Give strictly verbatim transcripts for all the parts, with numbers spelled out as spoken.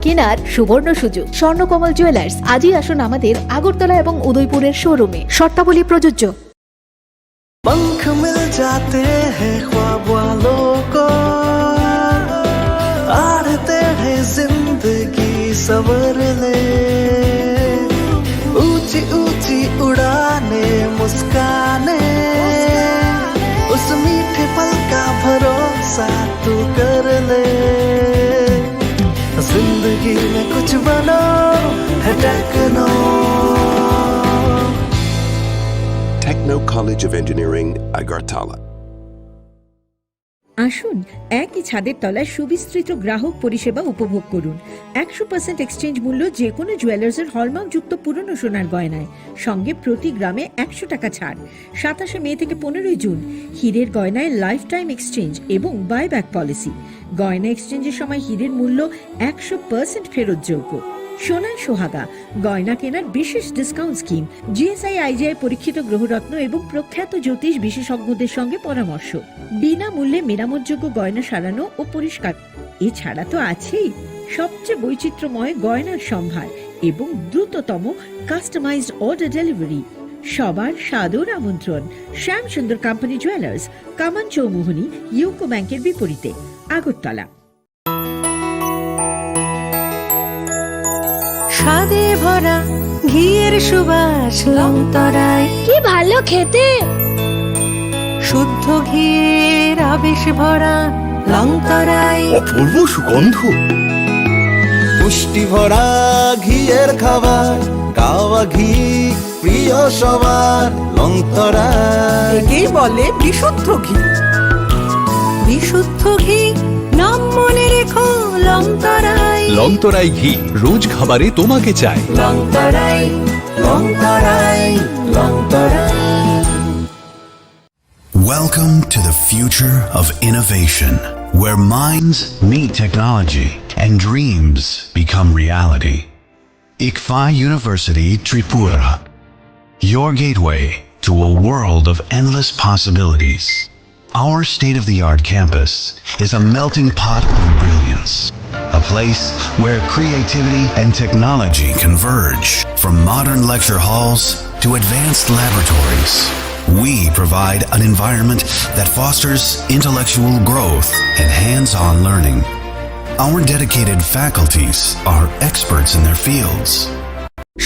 কেনার সুবর্ণ সুযোগ। স্বর্ণকমল জুয়েলার্স, আজই আসুন আমাদের আগরতলা এবং উদয়পুরের শোরুমে। শর্তাবলী প্রযোজ্য। पंख मिल जाते हैं ख्वाब वालों को, आड़ते हैं जिंदगी सवर ले। ऊंची ऊंची उड़ाने, मुस्काने, उस मीठे पल का भरोसा तू कर ले। जिंदगी में कुछ बनो है techno. Techno College of Engineering, Agartala. আসুন, একই ছাদের তলায় সুবিস্তৃত গ্রাহক পরিষেবা উপভোগ করুন। একশো পার্সেন্ট এক্সচেঞ্জ মূল্য যে কোনো জুয়েলার্সের হলমার্কযুক্ত পুরনো সোনার গয়নায়, সঙ্গে প্রতি গ্রামে একশো টাকা ছাড়। সাতাশে মে থেকে পনেরোই জুন, হীরের গয়নায় লাইফ টাইম এক্সচেঞ্জ এবং বাইব্যাক পলিসি। গয়না এক্সচেঞ্জের সময় হীরের মূল্য একশো পার্সেন্ট ফেরতযোগ্য। সোনায় সোহাগা, গয়না কেনার বিশেষ ডিসকাউন্ট স্কিম, জিএসআই আইজিআই পরীক্ষিত গ্রহরত্ন এবং প্রখ্যাত জ্যোতিষ বিশেষজ্ঞদের সঙ্গে পরামর্শ। বিনামূল্যে মেরামতযোগ্য গয়না সারানো ও পরিষ্কার। এছাড়া তো আছেই সবচেয়ে বৈচিত্র্যময় গয়নার সম্ভার এবং দ্রুততম কাস্টমাইজড অর্ডার ডেলিভারি। সবার সাদর আমন্ত্রণ শ্যাম সুন্দর কোম্পানি জুয়েলার্স, কামান চৌমুহনী, ইউকো ব্যাংকের বিপরীতে, আগরতলা। স্বাদে ভরা ঘিয়ের সুবাস লংতরাই। কি ভালো খেতে! শুদ্ধ ঘিয়ের আবেশ ভরা লংতরাই। অপূর্ব সুগন্ধ। পুষ্টি ভরা ঘিয়ের খাবার, গাওয়া ঘি প্রিয় সবার লংতরাই। একেই বলে বিশুদ্ধ ঘি। বিশুদ্ধ ঘি, নাম মনে রেখো লংতরাই। লংতরাই ঘি, রোজ খাবারে তোমাকে চাই। লংতরাই, লংতরাই, লংতরাই। Welcome to the future of innovation, where minds meet technology and dreams become reality. Ikfa University Tripura, your gateway to a world of endless possibilities. Our state of the art campus is a melting pot of brilliance, a place where creativity and technology converge. From modern lecture halls to advanced laboratories, we provide an environment that fosters intellectual growth and hands on learning. Our dedicated faculties are experts in their fields.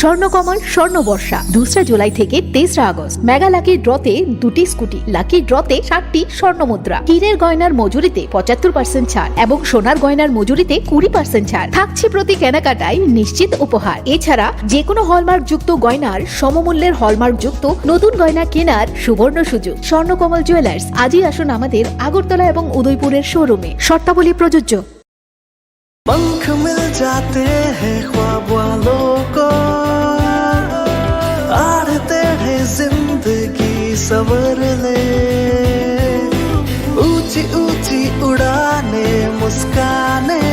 Swarnakamal স্বর্ণবর্ষা, দুসরা জুলাই থেকে তেসরা August. Mega lucky ড্রতে দুটি scooty, lucky ড্রতে সাতটি স্বর্ণ মুদ্রা, হীরের গয়নার মজুরিতে পঁচাত্তর পার্সেন্ট ছাড় এবং সোনার গয়নার মজুরিতে কুড়ি পার্সেন্ট ছাড়। থাকছে প্রতি কেনাকাটায় নিশ্চিত উপহার। এছাড়া যে কোনো হলমার্কযুক্ত গয়নার সমমূল্যের হলমার্কযুক্ত নতুন গয়না কেনার সুবর্ণ সুযোগ। স্বর্ণকমল জুয়েলার্স, আজই আসুন আমাদের আগরতলা এবং উদয়পুরের শোরুমে। শর্তাবলী প্রযোজ্য। पंख मिल जाते हैं ख्वाब वालों को, आड़ते हैं जिंदगी सवर ले। ऊंची ऊंची उड़ाने, मुस्काने,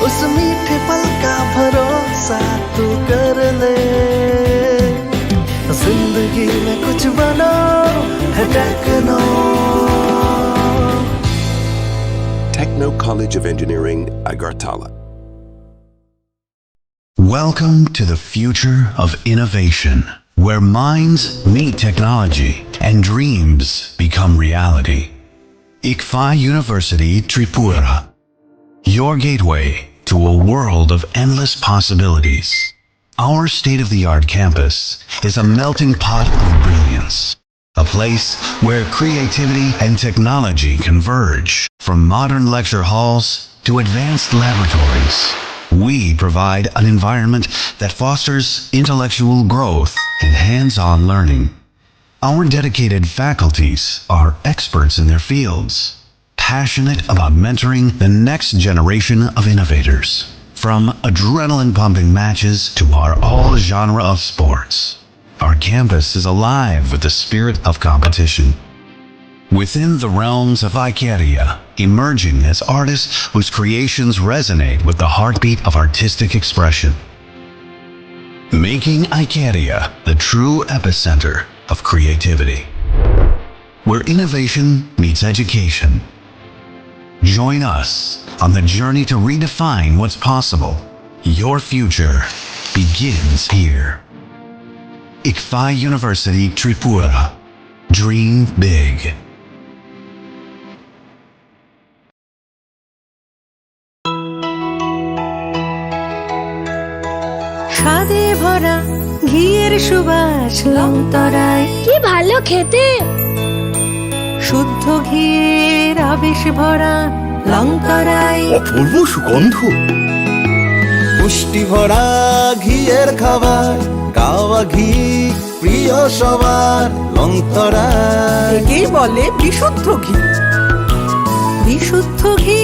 उस मीठे पल का भरोसा तू कर ले। जिंदगी में कुछ बनो है techno. Techno College of Engineering, Agartala. Welcome to the future of innovation, where minds meet technology and dreams become reality. Ikfa University Tripura, your gateway to a world of endless possibilities. Our state of the art campus is a melting pot of brilliance, a place where creativity and technology converge. From modern lecture halls to advanced laboratories, we provide an environment that fosters intellectual growth and hands on learning. Our dedicated faculties are experts in their fields, passionate about mentoring the next generation of innovators. From adrenaline pumping matches to our all genre of sports, our campus is alive with the spirit of competition. Within the realms of Icaria, emerging as artists whose creations resonate with the heartbeat of artistic expression, making Icaria the true epicenter of creativity, where innovation meets education, Join us on the journey to redefine what's possible. Your future begins here. Ikfa University Tripura. Dream big. স্বাদে ভরা ঘিয়ের সুবাস লংতরাই। কি ভালো খেতে! শুদ্ধ ঘিয়ের আবেশ ভরা লংতরাই। অপূর্ব সুগন্ধ। পুষ্টি ভরা ঘিয়ের খাবার, কাওয়া ঘি প্রিয় সবার, লংতরাই। একেই বলে বিশুদ্ধ ঘি। বিশুদ্ধ ঘি,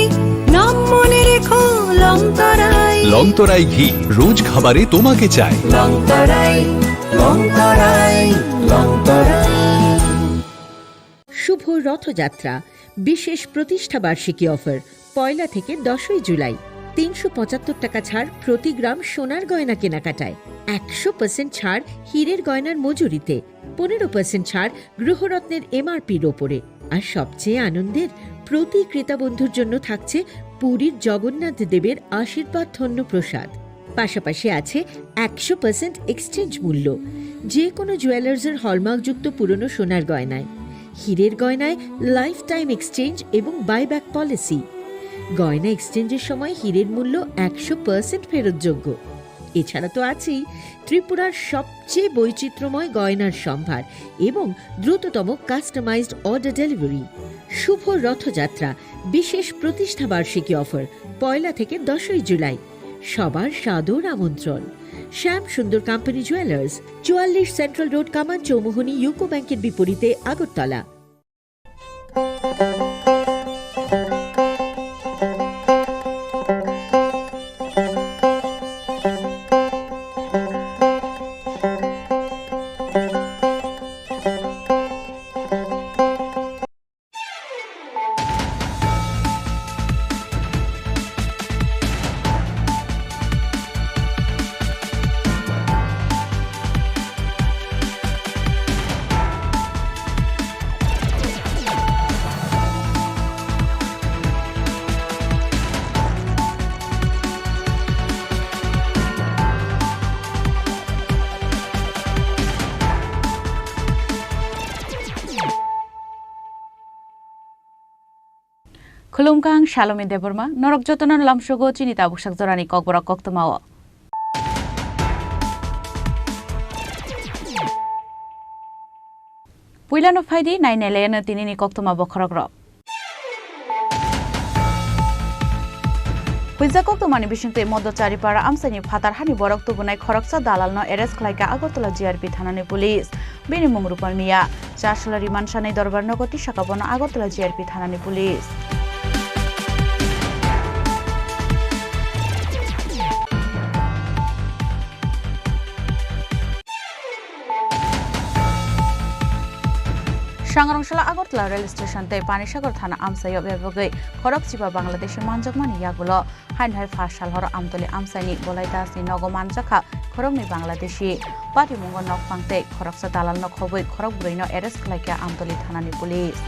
নাম মনে রেখো, লংতরাই। লংতরাই ঘি, রোজ খাবারে তোমাকে চাই। লংতরাই, লংতরাই, লংতরাই। শুভ রথযাত্রা, বিশেষ প্রতিষ্ঠা বার্ষিকী অফার, পয়লা থেকে দশই জুলাই। তিনশো পঁচাত্তর টাকা ছাড় প্রতি গ্রাম সোনার গয়না কেনাকাটায়, একশো পার্সেন্ট ছাড় হীরের গয়নার মজুরিতে, পনেরো পার্সেন্ট ছাড় গৃহরত্নের এমআরপির ওপরে। আর সবচেয়ে আনন্দের, প্রতি ক্রেতা বন্ধুর জন্য থাকছে পুরীর জগন্নাথ দেবের আশীর্বাদ ধন্য প্রসাদ। পাশাপাশি আছে একশো পার্সেন্ট এক্সচেঞ্জ মূল্য, যে কোনো জুয়েলার্সের হলমার্কযুক্ত পুরনো সোনার গয়নায়, হীরের গয়নায় লাইফ টাইম এক্সচেঞ্জ এবং বাইব্যাক পলিসি। গয়না এক্সচেঞ্জের সময় হীরের মূল্য একশো পার্সেন্ট ফেরতযোগ্য। এছাড়া তো আছেই ত্রিপুরার সবচেয়ে বৈচিত্র্যময় গয়নার সম্ভার এবং দ্রুততম কাস্টমাইজড অর্ডার ডেলিভারি। শুভ রথযাত্রা, বিশেষ প্রতিষ্ঠা বার্ষিকী অফার, পয়লা থেকে দশই জুলাই। সবার সাদর আমন্ত্রণ। শ্যাম সুন্দর কোম্পানি জুয়েলার্স, চুয়াল্লিশ সেন্ট্রাল রোড, কামান চৌমুহনী, ইউকো ব্যাংকের বিপরীতে, Agartala. Khulumkha, ang Salomi Debbarma, norok jotono lamsogo chini tabuksak jorani kokborok koktwmao. Puilano phaidi, nainailaino tinini koktwma bokhorokrok. Huijak koktwmani bisingtwi Modocharipara amchaini phatar hani borok tubunai khoroksa dalalno arrest khlaikha Agartala G R P thanani police. Bini mung Rupal Miya. Chasalo remand sanai dorbar nogo tisaka bono Agartala G R P thanani police. Sangrongsola Agartala rail station tei Panisagar thana amchaio bebagwi khorokchiba Bangladeshi manjakmani yagulo Haino hai phas sal horo Amtoli amchaini Bolai Dasni nogo manjakha khoroknwi Bangladeshi. Patimungo nokphang tei khoroksa dalalno khobwi khorok bwrwino arrest khlaikha Amtoli thanani police.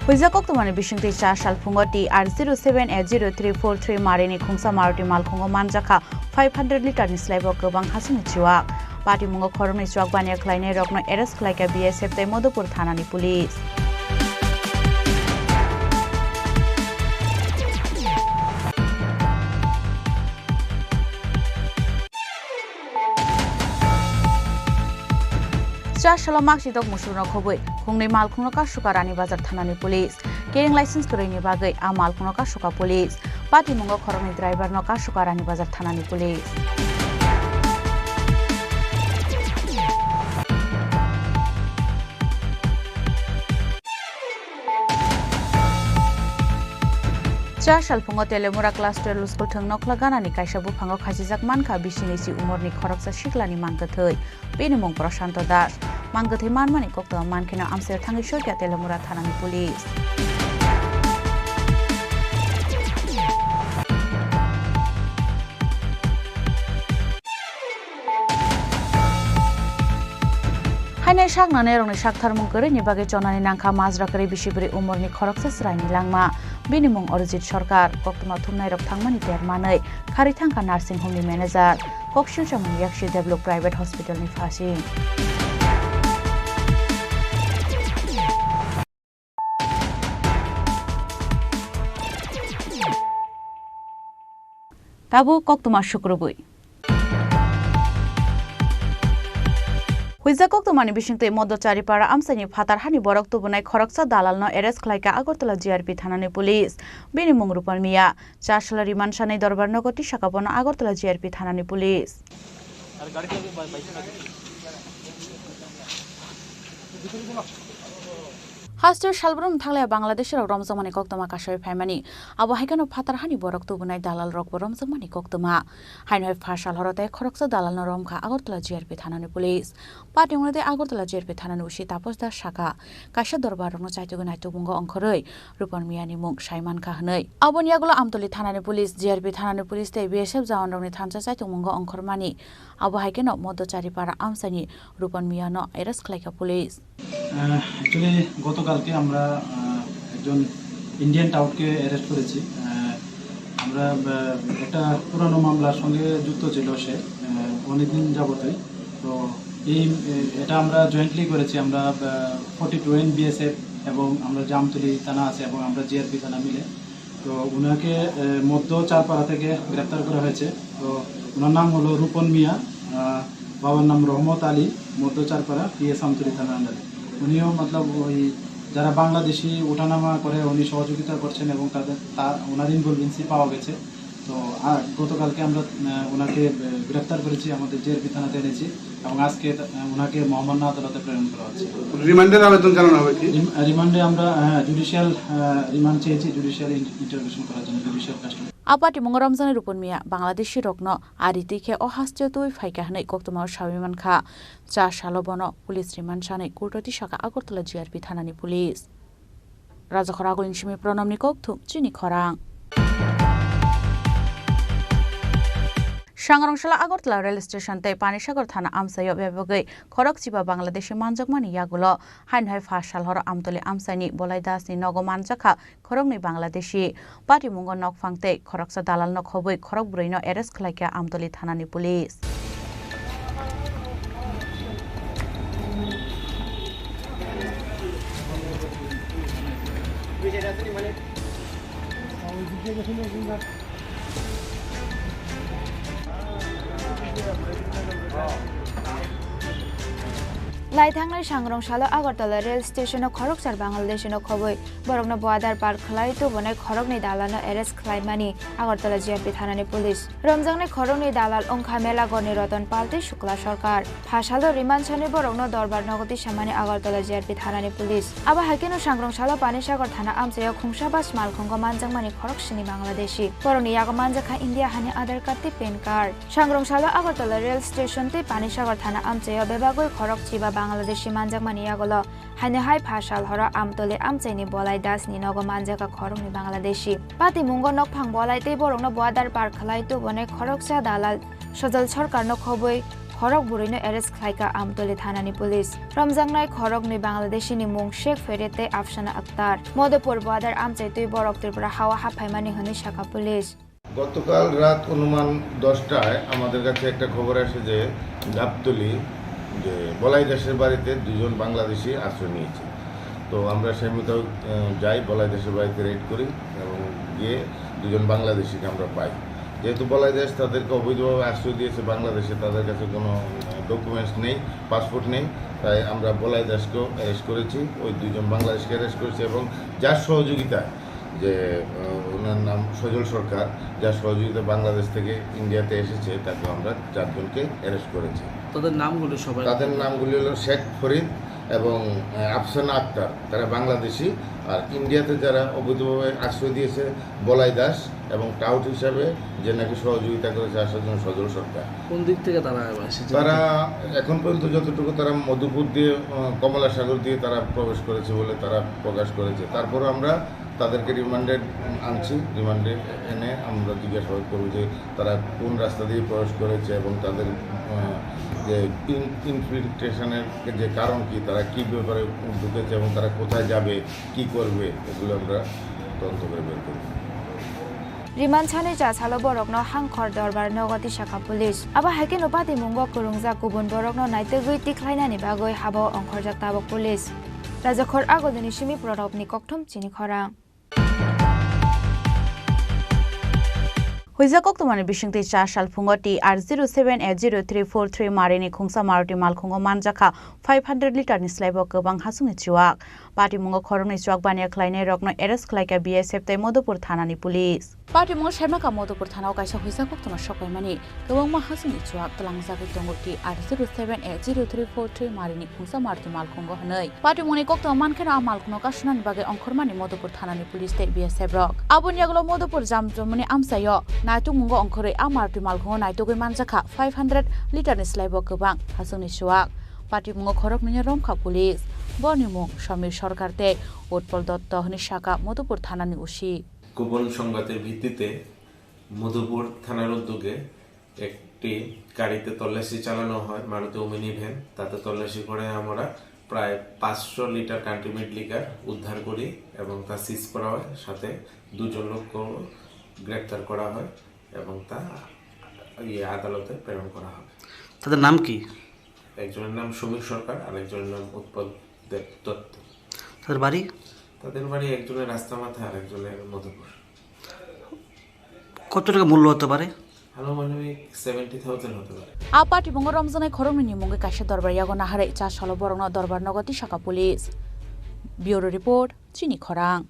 Huijak koktwmani bisingtwi cha salphungo T R zero seven A zero three four three marini khungsa Maruti malkhungo manjakha five hundred litre ni slaibo kwbang hasingni chuak. Patimungo khoroknwi chuak baniya khlainairokno arrest khlaikha B S F tei Madhupur thanani police. Cha salo makchidok musurno khobwi khungnwi malkhungno kasuka Rani Bazar thanani police. Carrying license kwrwini bagwi a malkhungno kasuka police. Patimungo khoroknwi driverno kasuka Rani Bazar thanani police. Cha salphungo Telemura class twelve school thwng nokhla ganani kaisa buphango khachijak mankha bisini si umorni khoroksa siklani mangkwthwi. Bini mung Prashanto Das. Mangkwthwi manmani koktwma mankheno amchaio thangwi sokya Telemura thanani police. Haino saknanairokni saktharmung kwrwini bagwi chonani nangkha majra kwrwi bisi bwrwi umorni khoroksa chwraini langma. Bini mung Arijit Sarkar. Koktwma thumnairok thangmani ter manwi kharwi thangkha nursing home ni manager. Koksir chamung Yakshi Develop Private Hospital ni phasing. Tabuk koktwma sukrubwi. Huijak koktwmani bisingtwi Moddo Charipara amchaini phatar hani borok tubunai khoroksa dalalno arrest khlaikha Agartala G R P thanani police. Bini mung Rupan Miya. Chasla remand sanwi dorbar nogo tisaka bono Agartala G R P thanani police. Hasteo salbrum thanglaiya Bangladeshi rok romjakmani koktwma kasui phaimani. Abo hai kheno phatar hani borok tubunai dalal rokbo romjakmani koktwma. Haino hai pha sal horo tei khoroksa dalalno romkha Agartala G R P thanani police. Party wngwi tei Agartala G R P thanani usi Taposh Das saka, kaisa dorbar rokno chaitugwi naitukmungo ongkhorwi Rupan Miyani mung sai mankha hwnwi. Aboni yagulo Amtoli thanani police, G R P thanani police tei B S F jawan rokni thansa chaitungmungo ongkhormani. Abo hai kheno Moddo Charipara amchaini Rupan Miyano arrest khlaikha police. আহ, actually গতকালকে আমরা, আহ, একজন ইন্ডিয়ান টাউটকে অ্যারেস্ট করেছি। আহ, আমরা, আহ, একটা পুরানো মামলার সঙ্গে যুক্ত ছিল সে, আহ, অনেকদিন যাবতই। তো এই, এ-, এটা আমরা জয়েন্টলি করেছি, আমরা, আহ, ফর্টি টু এন বিএসএফ এবং আমরা জামতলি থানা আছে এবং আমরা জিআরপি থানা মিলে। তো ওনাকে, এ, মধ্য চারপাড়া থেকে গ্রেপ্তার করা হয়েছে। তো ওনার নাম হলো রূপন মিয়া, আহ, বাবার নাম রহমত আলী, মধ্য চারপাড়া, পিএস আমতলী থানা আন্ডারে। উনিও মতলব ওই যারা বাংলাদেশি ওঠানামা করে উনি সহযোগিতা করছেন এবং তাদের, তা, ওনার ইনভলভেন্সি পাওয়া গেছে। তো, আ, গতকালকে আমরা, আহ, ওনাকে, আহ, গ্রেপ্তার করেছি, আমাদের জিআরপি থানাতে এনেছি এবং আজকে, আহ, ওনাকে মহামান্য আদালতে প্রেরণ করা হচ্ছে। রিমান্ডের আবেদন জানানো হবে কি? রিম-, রিমান্ডে আমরা, হ্যাঁ, জুডিশিয়াল, আহ, রিমান্ড চেয়েছি, জুডিশিয়াল ইন-, ইন্টারোগেশন করার জন্য, judicial custody. A party mungo romjaknai Rupan Miya Bangladeshi rokno ari twi khe o hasteo twi phaikha hwnwi koktwmao sawi mankha. Cha salo bono police remand sanwi courto tisakha Agartala G R P thanani police. Rajakhor Agulni simi Pranamni kokthum chini khorang. Sangrongsala Agartala rail station tei Panisagar thana amchaio bebagwi khorok chiba Bangladeshi manjakmani yagulo haino hai pha sal horo Amtoli amchaini Bolai Dasni nogo manjakha khoroknwi Bangladeshi. Patimungo nokphang tei khoroksa dalalno khobwi khorok bwrwino arrest khlaikha Amtoli thanani police. Laithangnai sangrong salo Agartala rail station-o khoroksa Bangladeshi-no khobwi borokno border par khlai tubunai khoroknwi dalalno arrest khlaimani Agartala G R P thanani police. Romjaknai khoroknwi dalal wngkha Melagorni Roton Pal tei Shukla Sarkar. Pha salo remand sanwi borokno dorbar nogo tisamani Agartala G R P thanani police. Abo hai kheno sangrong salo Panisagar thana amchaio khungsa bus malkhungo manjakmani khoroksini Bangladeshi. Borokni yago manjakha India hani Aadhaar card tei pan card. Sangrong salo Agartala rail station tei Panisagar thana amchaio bebagwi khorok chiba Bangladeshi manjakmani yagulo haino hai pha sal horo Amtoli amchaini Bolai Dasni nogo manjakha khoroknwi Bangladeshi. Patimungo nokphang Bolai tei borokno border par khlai tubunai khoroksa dalal Sojal Sarkarno khobwi khorok bwrwino arrest khlaikha Amtoli thanani police. Romjaknai khoroknwi Bangladeshini mung Sheikh Fered tei Afsana Akhtar. Madhupur border amchai twi borok Tripura hao haphaimani hwnwi sakha police. গতকাল রাত অনুমান দশটায় আমাদের কাছে একটা খবর আসে যে গাবতলী, যে বলাই দাসের বাড়িতে দুজন বাংলাদেশি আশ্রয় নিয়েছে। তো আমরা সেই মতো, আহ, যাই, বলাই দাসের বাড়িতে রেড করি এবং গিয়ে দুজন বাংলাদেশিকে আমরা পাই। যেহেতু বলাই দাস তাদেরকে অবৈধভাবে আশ্রয় দিয়েছে বাংলাদেশে, তাদের কাছে কোনো, আহ, ডকুমেন্টস নেই, পাসপোর্ট নেই, তাই আমরা বলাই দাসকেও অ্যারেস্ট করেছি, ওই দুজন বাংলাদেশকে অ্যারেস্ট করেছি এবং যার সহযোগিতা যে, আহ, ওনার নাম সজল সরকার, যার সহযোগিতা বাংলাদেশ থেকে ইন্ডিয়াতে এসেছে, তাকে আমরা চারজনকে অ্যারেস্ট করেছি। তাদের নামগুলো সবাই তাদের নামগুলি হলো শেখ ফরিদ এবং, আহ, আফসানা আক্তার, তারা বাংলাদেশি। আর ইন্ডিয়াতে যারা অবৈধভাবে আশ্রয় দিয়েছে, বলাই দাস এবং টাউট হিসাবে যে নাকি সহযোগিতা করেছে আসার জন্য সজল সরকার। কোন দিক থেকে তারা এসেছে? তারা এখন পর্যন্ত যতটুকু তারা মধুপুর দিয়ে, আহ, কমলা সাগর দিয়ে তারা প্রবেশ করেছে বলে তারা প্রকাশ করেছে। তারপরে আমরা তাদেরকে রিমান্ডে আনছি, রিমান্ডে এনে আমরা জিজ্ঞাসাবাদ করবো যে তারা কোন রাস্তা দিয়ে প্রবেশ করেছে এবং তাদের, আহ, যে ইন-, ইনফিল্ট্রেশনের যে কারণ কি, তারা কি ব্যাপারে ঢুকেছে এবং তারা কোথায় যাবে, কি করবে, এগুলো আমরা তদন্ত করে বের করব। Rimansani cha salo borokno Hangkhor Dorbar nogo tisakha police. Abo hai kheno patimungo kwrwngjak kubun borokno naitugwi tikhlainani bagwi habo ongkhorjak tabuk police. Rajakhor Agulini simi Prodopni kokthum chini khorang. Huijak koktwmani bisingtwi cha sal phungo T R zero seven A zero three four three marini khungsa Maruti malkhungo manjakha five hundred litre ni slaibo kwbang hasungni chuak. Patimungo khoroknwi chuak baniya khlainairokno arrest khlaikha B S F tei Madhupur thanani police. Patimungo saimaka Madhupur thanao kaisa huijak koktwma sokbaimani kwbangma hasungni chuak twlangjagwi tongo T R zero seven A zero three four three marini khungsa Maruti malkhungo hwnwi. Patimungni koktwma mankheno a malkhungno kasunani bagwi ongkhormani Madhupur thanani police tei B S F rok. Aboni yagulo Madhupur Jamjomani amchaio naitukmungo ongkhorwi a Maruti malkhungo naitugwi manjakha five hundred litre ni slaibo kwbang hasungni chuak. Patimungo khoroknwino romkha police. Boni mung Samir Sarkar tei Utpal Dotto hwnwi sakha Madhupur thanani O C. গোপন সংবাদের ভিত্তিতে মধুপুর থানার উদ্যোগে একটি গাড়িতে তল্লাশি চালানো হয়, মারুতি ওমিনি ভ্যান। তাতে তল্লাশি করে আমরা প্রায় পাঁচশো লিটার কান্ট্রিমেড লিকার উদ্ধার করি এবং তা সিজ করা হয়। সাথে দুজন লোককে গ্রেপ্তার করা হয় এবং তা, ইয়ে, আদালতে প্রেরণ করা হবে। তাদের নাম কি? একজনের নাম সমীর সরকার, আরেকজনের নাম উৎপল দেব দত্ত। তাদের বাড়ি? তাদের বাড়ি একজনের রাস্তামাথা, আরেকজনের মধুপুর। কত টাকা মূল্য হতে পারে? আনুমানিক সেভেন্টি থাউজেন্ড হতে পারে। A patimungo romjaknai khoroknwini mungwi kaisa dorbar yago naharwi cha salo borokno dorbar nogo tisakha police. Bureau report, chini khorang.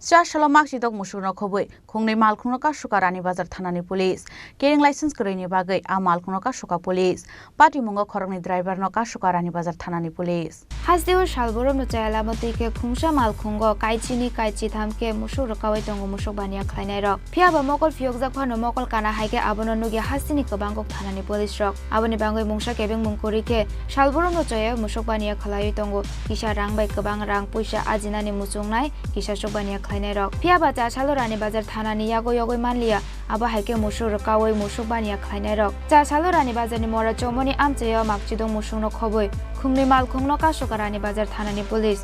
Cha salo makchidok musukno khobwi khungnwi malkhungno kasukha Rani Bazar thanani police. Carrying license kwrwini bagwi a malkhungno kasukha police. Patimungo khoroknwi driver no kasukha Rani Bazar thanani police. Hasteo sal borokno chaya lama twi khe khungsa malkhungo kaichini kaichitham khe musuk rwkaui tongo musuk baniya khlainairok. Phiya ba mokol phiyokjak phano mokol kana hai khe abono nugwi hasteni kwbangkuk thanani police rok. Aboni bagwi mungsa kebengmung kwrwi khe sal borokno chaya musuk baniya khlaiwi tongo. Kisa rang bai kwbang rang puisa ajinani muchungnai kisa suk baniya khlainairok. Phiya ba cha salo Rani Bazar thanani yago yogwi manliya. Abo hai khe musuk rwkaui musuk baniya khlainairok. Cha salo Rani Bazarni mora chomoni amchaio makchidong musukno khobwi khungnwi malkhungno kasukha Rani Bazar thanani police.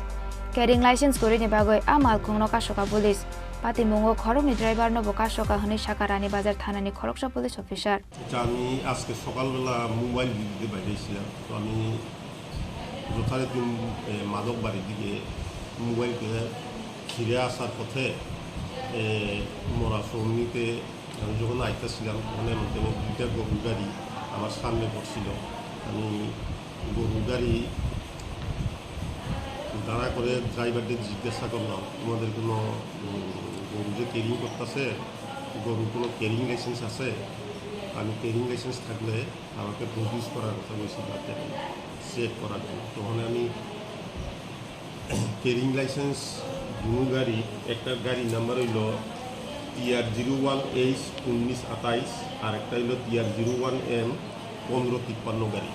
Carrying license kwrwini bagwi a malkhungno kasukha police. Patimungo khoroknwi driver no bo kasukha hwnwi sakha Rani Bazar thanani khoroksa police officer. আচ্ছা, আমি আজকে সকালবেলা মোবাইল বিক্রিতে বাইরে ছিলাম। তো আমি যথারীতি, এ, মাদক বাড়ির দিকে মোবাইল কিনে ফিরে আসার পথে, এ, মরা চৌমনিতে আমি যখন আইতাছিলাম, তখন এমন তেমন দুইটা গরুর গাড়ি আমার সামনে পড়ছিল। আমি গরুর গাড়ি দাঁড়া করে ড্রাইভারদের জিজ্ঞাসা করলাম, "তোমাদের কোনো, উম, গরু যে ক্যারিং করতেছে, গরুর কোনো ক্যারিং লাইসেন্স আছে?" আমি ক্যারিং লাইসেন্স থাকলে আমাকে প্রডিউস করার কথা বলছি, তাকে চেক করার জন্য। তখন আমি ক্যারিং লাইসেন্স দুনো গাড়ি, একটা গাড়ির নাম্বার হইল টি আর জিরো ওয়ান এইচ উনিশ আঠাইশ, আর একটা হইল টি আর জিরো ওয়ান এম পনেরো তিপ্পান্ন গাড়ি।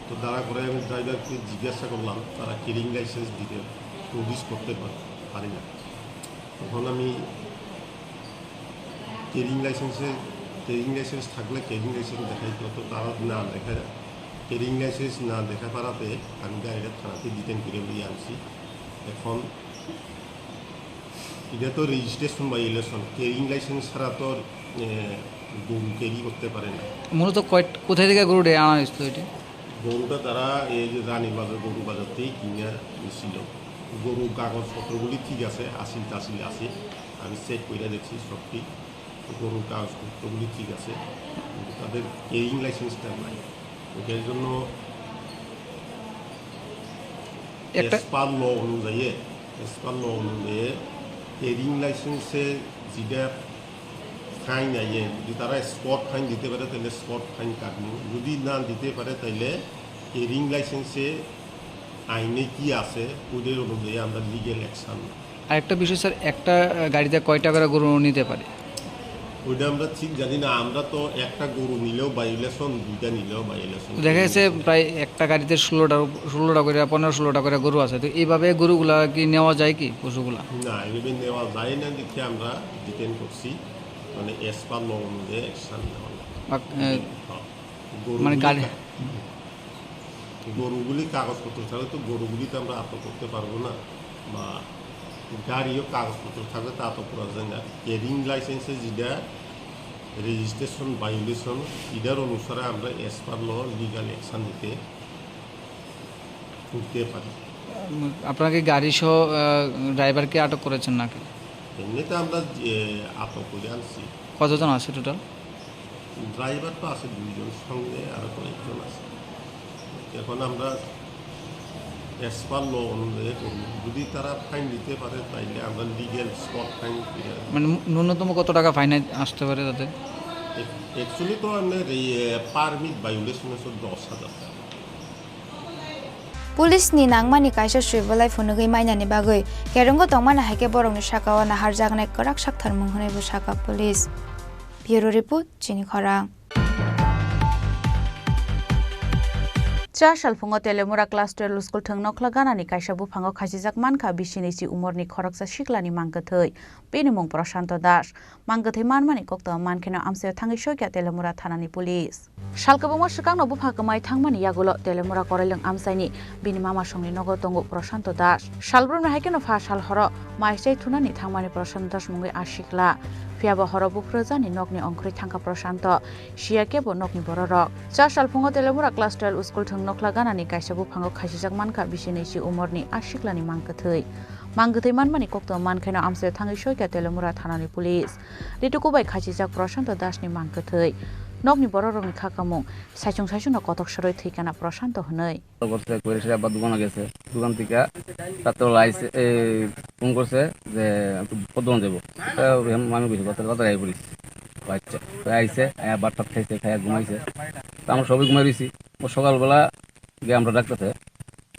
তো দাঁড়া করে আমি ড্রাইভারকে জিজ্ঞাসা করলাম, তারা ক্যারিং লাইসেন্স দিতে, প্রডিউস করতে পার-, পারি না। তখন আমি ক্যারিং লাইসেন্সে, ক্যারিং লাইসেন্স থাকলে ক্যারিং লাইসেন্স দেখাইতো, তো তারা না দেখা, ক্যারিং লাইসেন্স না দেখা পারাতে আমি গাড়িটা থানাতে ডিটেন করে নিয়ে আনছি। এখন এটা তো রেজিস্ট্রেশন ভায়োলেশন, ক্যারিং লাইসেন্স ছাড়া তো, এ, গরু ক্যারি করতে পারে না। মূলত কয়-, কোথায় থেকে গরুটা আনা হয়েছিল এটা? গরুটা তারা এই যে রানীর বাজার, গরু বাজার থেকে কিনে নিছিল। গরুর কাগজপত্রগুলি ঠিক আছে, আসিল টাসিল আছে, আমি চেক করে দেখছি সবটি। গরুর কাগজপত্রগুলি ঠিক আছে, কিন্তু তাদের ক্যারিং লাইসেন্সটা নাই। ওটার জন্য একটা অ্যাজ পার ল অনুযায়ী, অ্যাজ পার ল অনুযায়ী ক্যারিং লাইসেন্সে যেটা ফাইন আইয়ে, যদি তারা স্পট ফাইন দিতে পারে, তাহলে স্পট ফাইন কাটবো। যদি না দিতে পারে, তাহলে ক্যারিং লাইসেন্সে আইনে কি আছে, ওইটার অনুযায়ী আমরা লিগ্যাল অ্যাকশন। আরেকটা বিষয় স্যার, একটা, আহ, গাড়িতে কয়টা করে গরু নিতে পারে? ওইটা আমরা ঠিক জানি না। আমরা তো একটা গরু নিলেও ভায়োলেশন, দুইটা নিলেও ভায়োলেশন। তো দেখা গেছে প্রায় একটা গাড়িতে ষোলোটা, ষোলোটা করে, পনেরো ষোলোটা করে গরু আছে। তো এইভাবে গরুগুলা কি নেওয়া যায় কি, পশুগুলা? না, এইভাবে নেওয়া যায় না দেখে আমরা ডিটেন করছি। মানে as per law অনুযায়ী action নেওয়া লাগে। বাক-, এ, হ্যাঁ। মানে গরুগুলি গাড়ি কা-, গরুগুলি কাগজপত্র ছাড়া তো গরুগুলি তো আমরা আটক করতে পারবো না, বা গাড়িও কাগজপত্র থাকলে তা আটক করা যায় না। ক্যারিং লাইসেন্সে যেটা রেজিস্ট্রেশন ভায়োলেশন, এটার অনুসারে আমরা as per law legal action নিতে, নিতে পারি। উম, আপনারা কি গাড়ি সহ, আহ, ড্রাইভারকে আটক করেছেন নাকি? এমনিতে আমরা যে আটক করে আনছি। কতজন আছে টোটাল? ড্রাইভার তো আছে দুইজন, সঙ্গে আরো কয়েকজন আছে। এখন আমরা as per law অনুযায়ী করব। যদি তারা ফাইন দিতে পারে, তাইলে আমরা লিগ্যাল স্পট ফাইন। মানে, ন্যূনতম কত টাকা ফাইন আসতে পারে তাদের? অ্যাকচুয়ালি তো আমাদের এই, এ, পারমিট ভায়োলেশন হচ্ছে দশ হাজার টাকা। Police ni nangmani kaisa swi belai phunugwi mainani bagwi kerongo tongmani hai khe borokni sakao naharjaknai kwrak saktharmung hwnwi bo sakha police. Bureau report, Chini Khorang. Cha salphungo Telemura Class twelve school thwng nokhla ganani kaisa buphango khachijak mankha bisi ni si umorni khoroksa siklani mangkwthwi. Bini mung Prashanto Das. Mangkwthwi manmani koktwma mankheno amchaio thangwi soikha Telemura thanani police. Sal kwbangma swkangno bupha kwmai thangmani yagulo Telemura Korailwng amchaini bini mama songni nogo tongo Prashanto Das. Salbrumni hai kheno pha sal horo mai chai thunani thangmani Prashanto Das mungwi a sikla. Phiyaba horo buphru jani nokni ongkhorwi thangkha Prashanto, siya kebo nokni bororok. Cha salphungo Telemura Class twelve school thwng nokhla ganani kaisa buphango khachijak mankha bisi ni si umorni a siklani mangkwthwi. Mangkwthwi manmani koktwma mankheno amchaio thangwi soikha Telemura thanani police. Rituku bai khachijak Prashanto Das ni mangkwthwi. Nokni bororokni kha kamung saichung saichungno kothok sorwi thwikana Prashanto hwnwi. করছে, করে সেটা আবার দোকানে গেছে। দোকান থেকে রাত্রেবেলা আইছে, এই, ফোন করছে যে আমি একটু বর্ধমান যাবো। তা আমি বলছি, "বাজারে, বাজারে আই পড়ি।" আচ্ছা, তো আইছে, আয়া ভাত টাত খাইছে, খাইয়া ঘুমাইছে। তো আমরা সবাই ঘুমাই রইছি। ও সকালবেলা গিয়ে আমরা ডাকতেছে,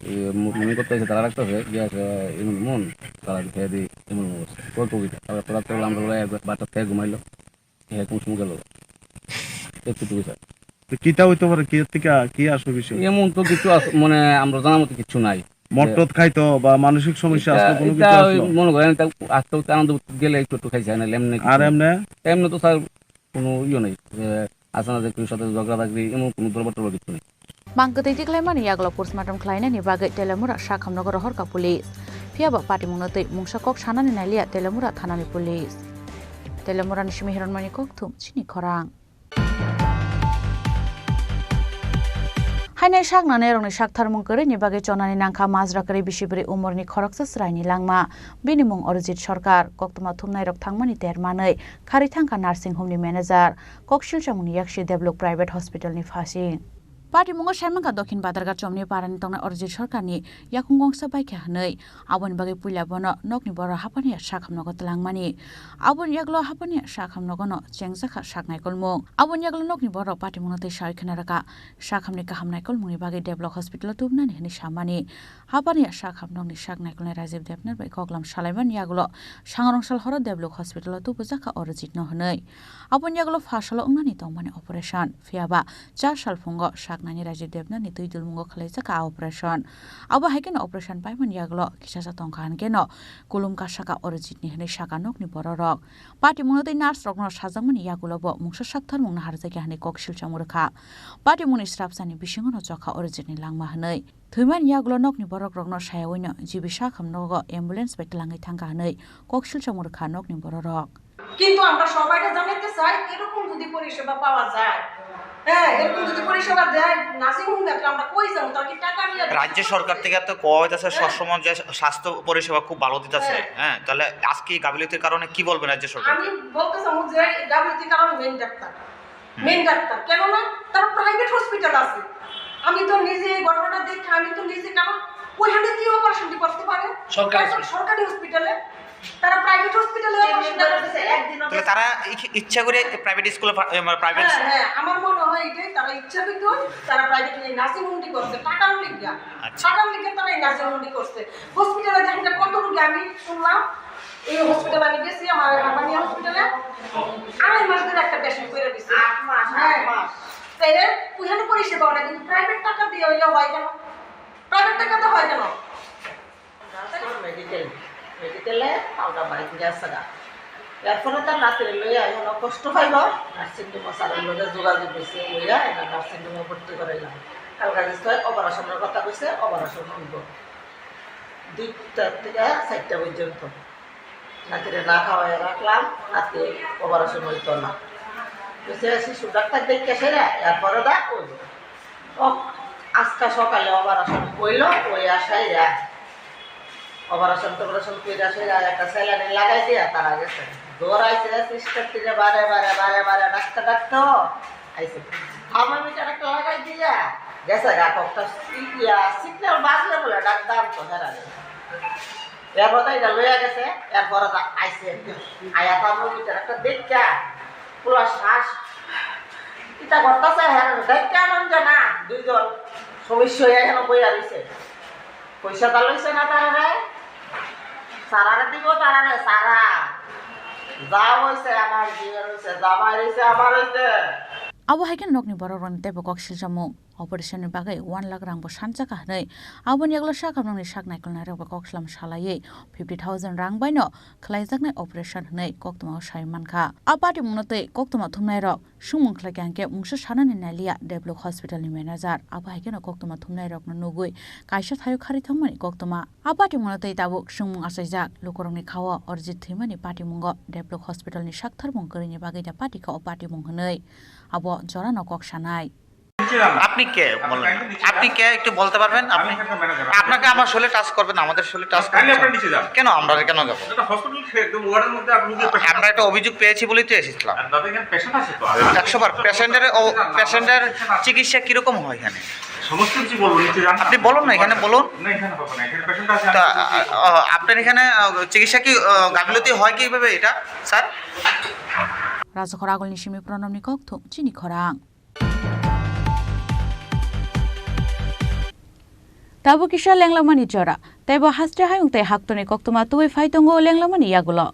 এই, মু-, মনে করতে হয়েছে, তারা ডাকতেছে, গিয়ে আছে, "ইমন মন, তারা খেয়ে দিই, ইমন মন।" ওর কবিতা। তারপর রাত্রেবেলা আমরা বলে, "একবার ভাত টাত খেয়ে ঘুমাইলো।" হ্যাঁ, কোন সময় গেল? এতটুকু, স্যার। তো কিতা হইতে পারে? কি থেকে কি আসলো বিষয়? এমন তো কিছু আস-, মানে, আমরা জানার মতো কিছু নাই। মদ টদ খাইতো বা মানসিক সমস্যা এটা, আসলো, কোনো এটা কিছু ওই আসলো? মনে করেন, এটা আস্তে আস্তে আনন্দ গেলে একটু একটু খাইছে, না, এমনি আর কিছু না। এমনি? এমনি তো, স্যার, কোনো ইয়ে নেই। যে আছে না যে কেউ সাথে ঝগড়া ঝাগড়ি, এমন কোনো দুর্বল টুর্বল কিছু নেই। Mang kwtwi tiklaimani yagulo postmortem khlainani bagwi Telemura sakhamnogo rohorkha police. Phiyaba patimungno twi mungsa kok sanani nailiya Telemura thanani police. Telemurani simi Hiranmani Kokthum, Chini Khorang. Hainai saknanairokni saktharmung kwrwini bagwi chonani nangkha majra kwrwi bisi bwrwi umorni khoroksa chwraini langma. Bini mung Orijit Sarkar. Koktwma thumnairok thangmani ter manwi kharwi thangkha nursing home ni manager, koksil chamungni yaksi Develop Private Hospital ni phasing. Patimungo saimankha Dokhin Badarga chomni parani tongnai Orijit Sarkarni yakung gongsa baikha hwnwi. Aboni bagwi puila bono nokni borok haphani sakhamnogo twlangmani. Aboni yagulo haphani sakhamnogono chengjakha sak naikolmung. Aboni yagulo nokni borok patimungno tei sawi khna rwkha. Sakhamni kaham naikolmungni bagwi Develop Hospital-o tubunani hwnwi samani. Haphani sakhamnokni sak naikolnai Rajiv Debnath bai koklam salaimani yagulo sangrong sal horo Develop Hospital-o tubujakha Orijitno hwnwi. Aboni yagulo pha salo wngnani tongmani operation. Phiyaba char sal phungo saknaini Rajiv Debnathni twi dulmungo khwlaijakha a operation. Abo hai kheno operation paimani yagulo kisacha tongkha, hinkhe no kulum kasakha Orijitni hwnwi sakha nokni bororok. Patimungno tei nurse rokno sajakmani yagulo bo mungsa saktharmung naharjakya hwnwi kok silchamo rwkha. Patimungni srapsani bisingono chokha Orijitni langma hwnwi. Thwimani yagulo nokni borok rokno sayawino G B sakhamnogo ambulance bai twlangwi thangkha hwnwi kok silchamo rwkha nokni bororok. কিন্তু আমরা সবাইকে জানাতে চাই, এরকম যদি পরিষেবা পাওয়া যায়, হ্যাঁ, এরকম যদি পরিষেবা দেয়, নার্সিং হোম, আমরা কই যাবো? তারা কি টাকা নিয়ে রাজ্য সরকার থেকে তো কওয়া হইতেছে হ্যাঁ। সবসময় যে স্বাস্থ্য পরিষেবা খুব ভালো দিতেছে, হ্যাঁ। হ্যাঁ, তাহলে আজকে এই গাফিলতির কারণে কি বলবেন রাজ্য সরকার? আমি বলতে চাবো যে এই গাফিলতির কারণে মেইন ডাক্তার, হুম। মেইন ডাক্তার, কেননা তারা প্রাইভেট হসপিটাল আছে, আমি তো নিজে এই ঘটনাটা দেখে আমি তো নিজে, কারণ ওইখানে কি অপারেশনটি করতে পারে? সরকারি তাই তো হসপিটাল। সরকারি হসপিটালে, তারা প্রাইভেট হসপিটালে অপারেশন করতেছে। তাহলে তারা ইচ-, ইচ্ছা করে প্রাইভেট স্কুলে পা-, এ, মানে, প্রাইভেট হ্যাঁ, হ্যাঁ, আমার মনে হয় এটাই, তারা ইচ্ছাকৃত তারা প্রাইভেট এই নার্সিং হোমটি করছে, টাকার লিগা। আচ্ছা। টাকার লিগা তারা এই নার্সিং হোমটি করছে। হসপিটালে দেখেন যে কত রোগী আমি শুনলাম, এই হসপিটালে আমি গেছি, আমার হারবানিয়া হসপিটালে আড়াই মাস ধরে একটা পেশেন্ট করে দিছে। আট মাস, আট হ্যাঁ। মাস। তাইলে ওইখানে পরিষেবা অনেক, কিন্তু প্রাইভেট টাকা দিয়ে হইলে হয় কেন? প্রাইভেট টাকা তো হয় কেন? মেডিকেল, মেডিকেলে আমরা বাইক নিয়ে আসছে গা। Erpore ta natire loiya eno kosto paibo, nursing home o sir loge jogajog goise loiya eno nursing home o bhorti goraila. Kalka je soi operation or kotha koise, operation oibo. Duita theke charta porjonto. Natire na khawai raklam, nati operation oito na. Koise sisu doctor dekhe sere, erpore da oibo. O, aska sokale operation koilo, koiya saira. Operation toperation koiya saira, ekta saline lagai diya tara gese. Doraise sister tine bare bare bare bare dakte dakte o aise. Thermometer ekta lagai diya. Gese ga kokta si-, iya, signal bajle bole dakdam to hera. Erpore da ida loiya gese, erpore da aise. Aya thermometer ekta dekha. Pula shas. Ita gotta se hera dekha non jana. Duijon. Somisya ya heno boya rise. Poisa ta loise na tarare. Sarare dibo tarare, sara. Ja oise amar jiye roise, jamai roise, amar roise. Abo hai khe nokni borok rokni teibo kok silchamo. Operation ni bagwi one lakh rang bo sanjak kha hwnwi aboni yagulo sakhamnokni sak naikolnai rok bai kok slam salaiwi fifty thousand rang bai no khlaijaknai operation hwnwi koktwma o sai mankha. A patimungno tei koktwma thumnai rok swngmung khlai kha hwnkhe mungsa sanani naliya Develop Hospital ni manager. Abo hai kheno koktwma thumnai rokno nugwi kaisa thaio kharwi thangmani koktwma. A patimungno tei tabuk swngmung achaijak lukurokni khao Orjit thwimani patimungo Develop Hospital ni saktharmung kwrwini bagwi da patikha o patimung hwnwi abo jorano kok sanai. আপনি কে বলেন? আপনি কে একটু বলতে পারবেন? আপনি, আপনাকে আমার শরীরে টাচ করবেন, আমাদের শরীরে টাচ করবেন। কেন আমরা কেন যাবো? আমরা একটা অভিযোগ পেয়েছি বলেই তো এসেছিলাম। একশো বার পেশেন্টের, পেশেন্টের চিকিৎসা কিরকম হয় এখানে? সমস্ত কিছু বলবো, নিচে যান। আপনি বলুন না, এখানে বলুন। না, এখানে হবে না, এখানে পেশেন্ট আছে। তা, আ, আ, আপনার এখানে, আ, চিকিৎসা কি, আ, গাফিলতি হয় কিভাবে এটা, sir? Rajakhor agulni simi Pranamni kokthum chini khorang. Tabuk kisa lenglamani jora, teibo haste hayung tei haktorni koktwma tubui phai tongo lenglamani yagulo.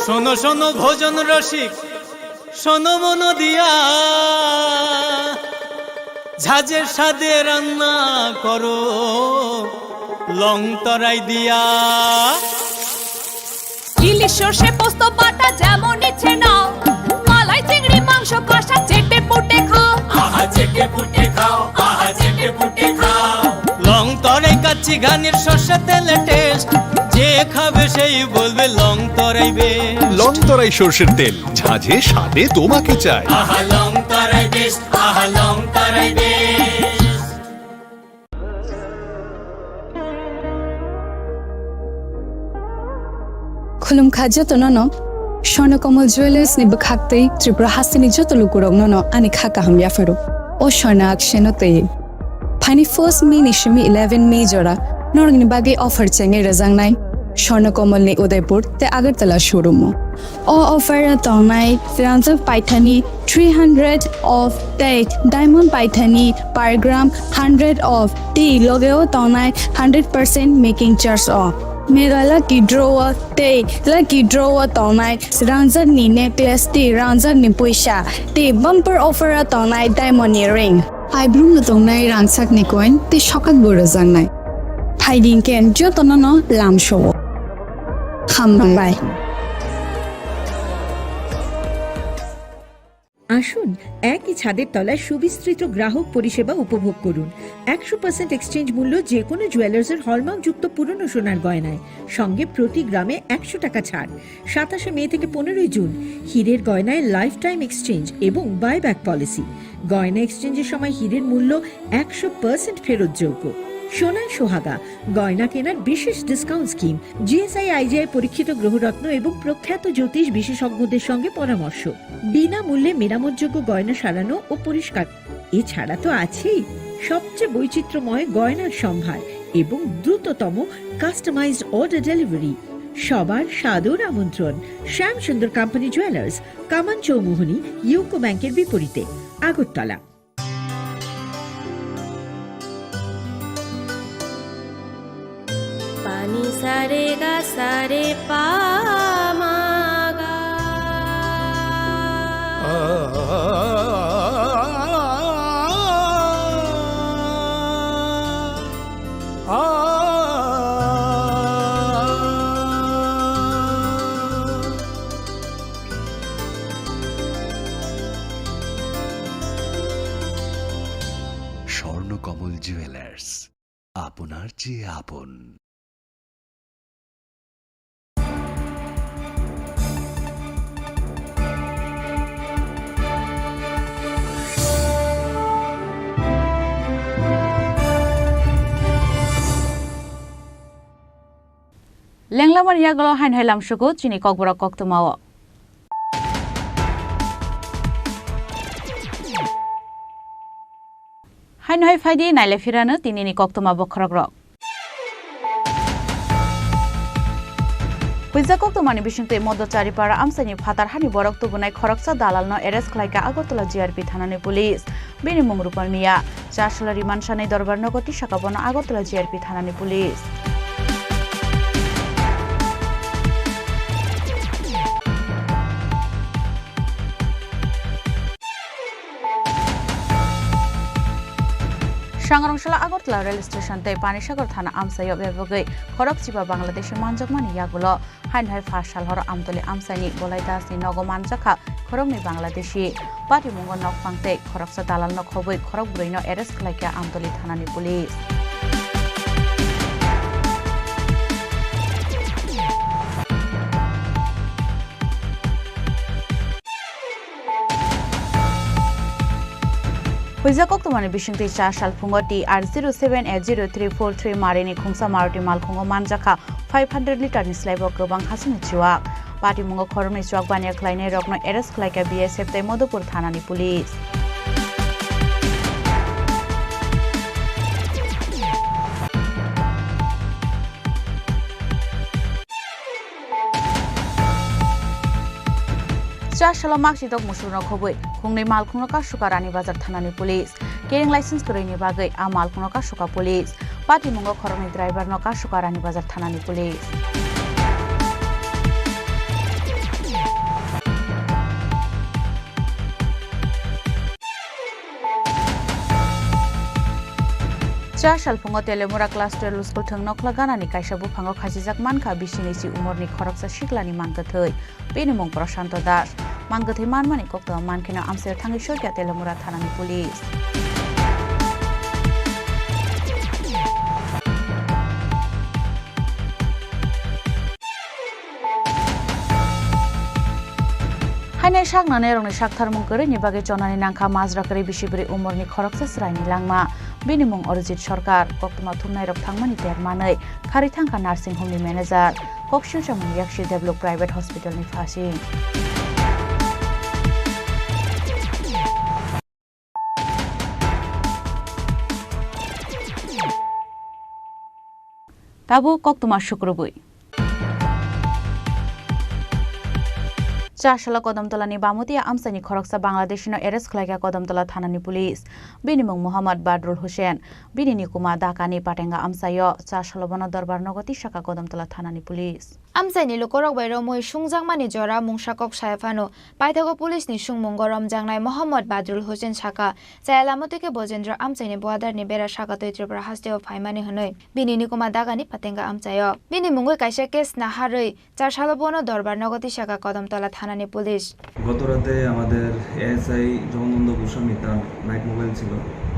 শোনো শোনো ভোজন রসিক, শোনো মন দিয়া, ঝাঁঝের স্বাদে রান্না করো লং তরাই দিয়া। ইলিশ সর্ষে পোস্ত বাটা যেমন ইচ্ছে নাও, মালাই চিংড়ি মাংস কষা চেটে পুটে খাও। আহা চেটে পুটে খাও, আহা চেটে পুটে খাও। লং তরাই কাচ্চি ঘানির সর্ষে তেলে টেস্ট, যে খাবে সেই বলবে লং তরাই বেস্ট। লং তরাই সর্ষের তেল, ঝাঁঝে স্বাদে তোমাকে চাই। আহা লং তরাই বেস্ট, আহা লং তরাই best. Khulumkha jotono no, Swarnakamol Jewellers ni bwkhak tei Tripura hasteni joto lukurokno no ani kha kaham yapharo. O Swarna Akshay no tei. Phaini first May ni simi eleven May jora norokni bagwi offer chengwi rwjaknai Swarnakamol ni Udaipur tei Agartala showroom o. O offer o tongnai rangjak paithani three hundred off tei diamond paithani per gram hundred off tei logeo tongnai hundred percent making charge o. Mega Lucky Draw o tei Lucky Draw o tongnai rangjak ni necklace tei rangjak ni puisa tei bumper offer o tongnai diamond ni ring. Phaibrum no tongnai rangchak ni coin tei sokak bo rwjaknai. Phaidi hwnkhe jotono no lamsao. Hambai. আসুন, একই ছাদের তলায় সুবিস্তৃত গ্রাহক পরিষেবা উপভোগ করুন। একশো পার্সেন্ট এক্সচেঞ্জ মূল্য যে কোনো জুয়েলার্সের হলমার্কযুক্ত পুরনো সোনার গয়নায়, সঙ্গে প্রতি গ্রামে একশো টাকা ছাড়। সাতাশে মে থেকে পনেরোই জুন, হীরের গয়নায় লাইফ টাইম এক্সচেঞ্জ এবং বাইব্যাক পলিসি। গয়না এক্সচেঞ্জের সময় হীরের মূল্য একশো পার্সেন্ট ফেরতযোগ্য। সোনায় সোহাগা, গয়না কেনার বিশেষ ডিসকাউন্ট স্কিম, জিএসআই আইজিআই পরীক্ষিত গ্রহরত্ন এবং প্রখ্যাত জ্যোতিষ বিশেষজ্ঞদের সঙ্গে পরামর্শ। বিনামূল্যে মেরামতযোগ্য গয়না সারানো ও পরিষ্কার। এছাড়া তো আছেই সবচেয়ে বৈচিত্র্যময় গয়নার সম্ভার এবং দ্রুততম কাস্টমাইজড অর্ডার ডেলিভারি। সবার সাদর আমন্ত্রণ শ্যাম সুন্দর কোম্পানি জুয়েলার্স, কামান চৌমুহনী, ইউকো ব্যাংকের বিপরীতে, Agartala. Pani sa re ga sa re pa ma কমল জুয়েলার্স, আপনার চেয়ে আপন। Lenglamani yagulo haino hai lamsugo chini kokborok koktwmao. Haino hai phaidi naile phirano tinini koktwma bokhorokrok. Huijak koktwmani bisingtwi Moddo Charipara amchaini phatar hani borok tubunai khoroksa dalalno arrest khlaikha Agartala G R P thanani police. Bini mung Rupal Miya. Char salo remand sanai dorbar nogo tisaka bono Agartala G R P thanani police. Sangrong salo Agartala rail station tei Panisagar thana amchaio bebagwi khorokchiba Bangladeshi manjakmani yagulo haino hai pha sal horo Amtoli amchaini Bolai Dasni nogo manjakha khoroknwi Bangladeshi. Patimungo nokphang tei khoroksa dalalno khobwi khorokbrwino arrest khlaikha Amtoli thanani police. Huijak koktwmani bisingtwi char sal phungo T R zero seven A zero three four three marini khungsa Maruti malkhungo manjakha five hundred litre ni slaibo kwbang hasini chuak. Patimungo khoroknwi chuak baniya khlainairokno arrest khlaikha B S F tei Madhupur thanani police. Char salo makchidok musurno khobwi khungnwi malkhungno kasuka Rani Bazar thanani police. Kering license kwrwini bagwi a malkhungno kasuka police. Patimungo khoroknwi driverno kasuka Rani Bazar thanani police. Char salphungo Telemura Class twelve school thwng nokhla ganani kaisa buphango khachijak mankha bisini si umorni khoroksa siklani mangkwthwi. Bini mung Prashanto Das. Mangkwthwi manmani koktwma mankheno amchaio thangwi sokya Telemura thanani police. Hainai saknanairokni saktharmung kwrwini bagwi chonani nangkha majra kwrwi bisi bwrwi umorni khoroksa chwraini langma. Bini mung Arijit Sarkar, koktwma thumnairok thangmani ter manwi kharwi thangkha nursing home ni manager, kok silchamung Yakshi Develop Private Hospital ni phasing. Tabuk koktwma sukrubwi. Char salo Kodomtolani Bamutia amchaini khoroksa Bangladeshino arrest khlaikha Kodomtola thanani police. Bini mung Mohammad Badrul Hussein. Bini nikuma Dhakani Patenga amchaio. Char salo bono dorbar nogo tisaka Kodomtola thanani police. Amchaini lukurok bai romwi sungjakmani jora mungsa kok saya phano, paithago police ni sungmungo romjaknai Mohammad Badrul Hussein sakha, chaya lama twi khe Bojendra amchaini boadarni bera saka twi Tripura hasteo phaimani hwnwi bini nikuma Dhakani Patenga amchaio. Bini mungwi kaisa case naharwi char salo bono dorbar nogo tisaka Kodomtola thanani police. গত রাতে আমাদের এএসআই জগনন্দ গোস্বামী তার night mobile ছিল,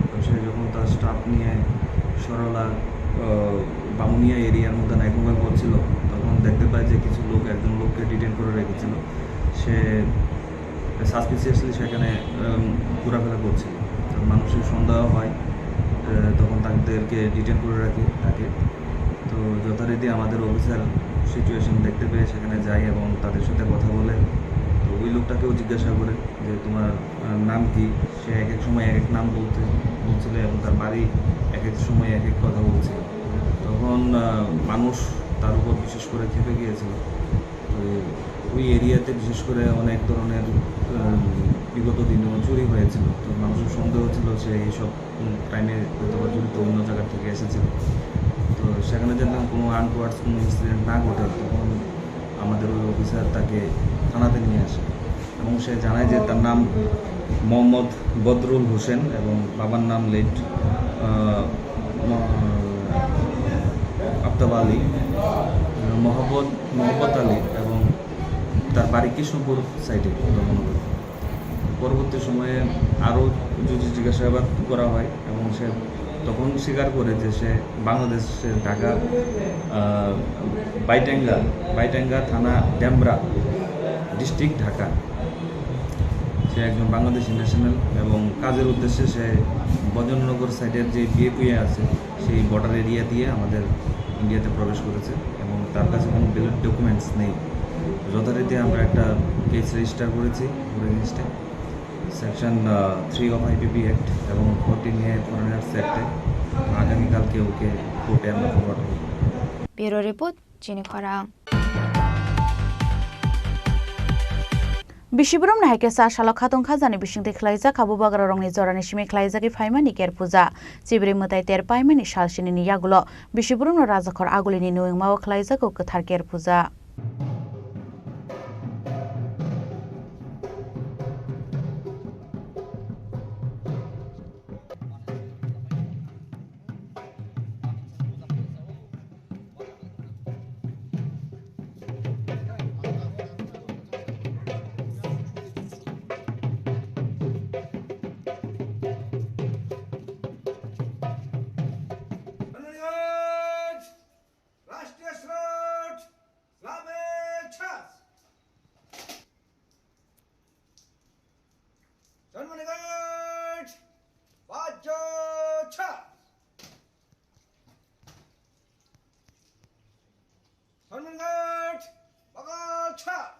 তো সে যখন তার স্টাফ নিয়ে সরলা, আহ, বামুনিয়া এরিয়ার মধ্যে নাইট মোবাইল করছিল, তখন দেখতে পায় যে কিছু লোক, একজন লোককে ডিটেন করে রেখেছিল। সে সাসপিসিয়াসলি সেখানে, উম, ঘোরাফেরা করছিল। তো মানুষের সন্দেহ হয়, আহ, তখন তাদেরকে ডিটেন করে রাখি, তাকে। তো যথারীতি আমাদের অফিসার সিচুয়েশন দেখতে পেয়ে সেখানে যায় এবং তাদের সাথে কথা বলে। তো ওই লোকটাকেও জিজ্ঞাসা করে যে, "তোমার, আহ, নাম কি?" সে এক এক সময় এক এক নাম বলতে, বলছিল এবং তার বাড়ি এক এক সময় এক এক কথা বলছিল। তখন, আহ, মানুষ তার উপর বিশেষ করে ক্ষেপে গিয়েছিল। তো ওই এরিয়াতে বিশেষ করে অনেক ধরনের, আহ, বিগত দিনেও চুরি হয়েছিল। তো মানুষের সন্দেহ ছিল সে এইসব উম, ক্রাইমে হয়তো বা জড়িত অন্য জায়গা থেকে এসেছিল। তো সেখানে যেন কোনো আনটুয়ার্ডস কোনো ইনসিডেন্ট না ঘটে, তখন আমাদের ওই অফিসার তাকে থানাতে নিয়ে আসে এবং সে জানায় যে তার নাম মোহাম্মদ বদরুল হোসেন এবং বাবার নাম লেট, আহ, ম-, আফতাব আলী, মোহাম্মদ, মোহাম্মদ আলী এবং তার বাড়ি কৃষ্ণপুর সাইডে, দমনগর। পরবর্তী সময়ে আরও যদি জিজ্ঞাসাবাদ করা হয় এবং সে তখন স্বীকার করে যে সে বাংলাদেশে ঢাকা, আহ, বাইটাঙ্গা, বাইটাঙ্গা থানা ডেমরা, ডিস্ট্রিক্ট ঢাকা। সে একজন বাংলাদেশি ন্যাশনাল এবং কাজের উদ্দেশ্যে সে ভজননগর সাইডের যে বিএপিএ আছে, সেই বর্ডার এরিয়া দিয়ে আমাদের ইন্ডিয়াতে প্রবেশ করেছে এবং তার কাছে কোনো ভ্যালিড ডকুমেন্টস নেই। যথারীতি আমরা একটা কেস রেজিস্টার করেছি ওর এগেইনস্টে, সেকশন, আহ, থ্রি অফ আইপিপি অ্যাক্ট এবং ফোরটিন এ ফরেনার্স অ্যাক্টে। আগামীকালকে ওকে কোর্টে আমরা ফরওয়ার্ড করব। Bureau report, Chini Khorang. Bisi boromni hai khe cha salo khatong khajani bisingtwi khlaijak kha bubagrarokni jorani simi khlaijagwi phaimani Ker Puja. Chibri mwtai ter paimani sal sinini yagulo bisi boromno Rajakhor Agulini nwngmao khlaijago kwthar Ker Puja. রাষ্ট্রীয় স্রোত, শ্রাবণ শ্বাস। জন্মনিগণ, বাহ্য শ্বাস। জন্মনিগণ, বাহ্য শ্বাস।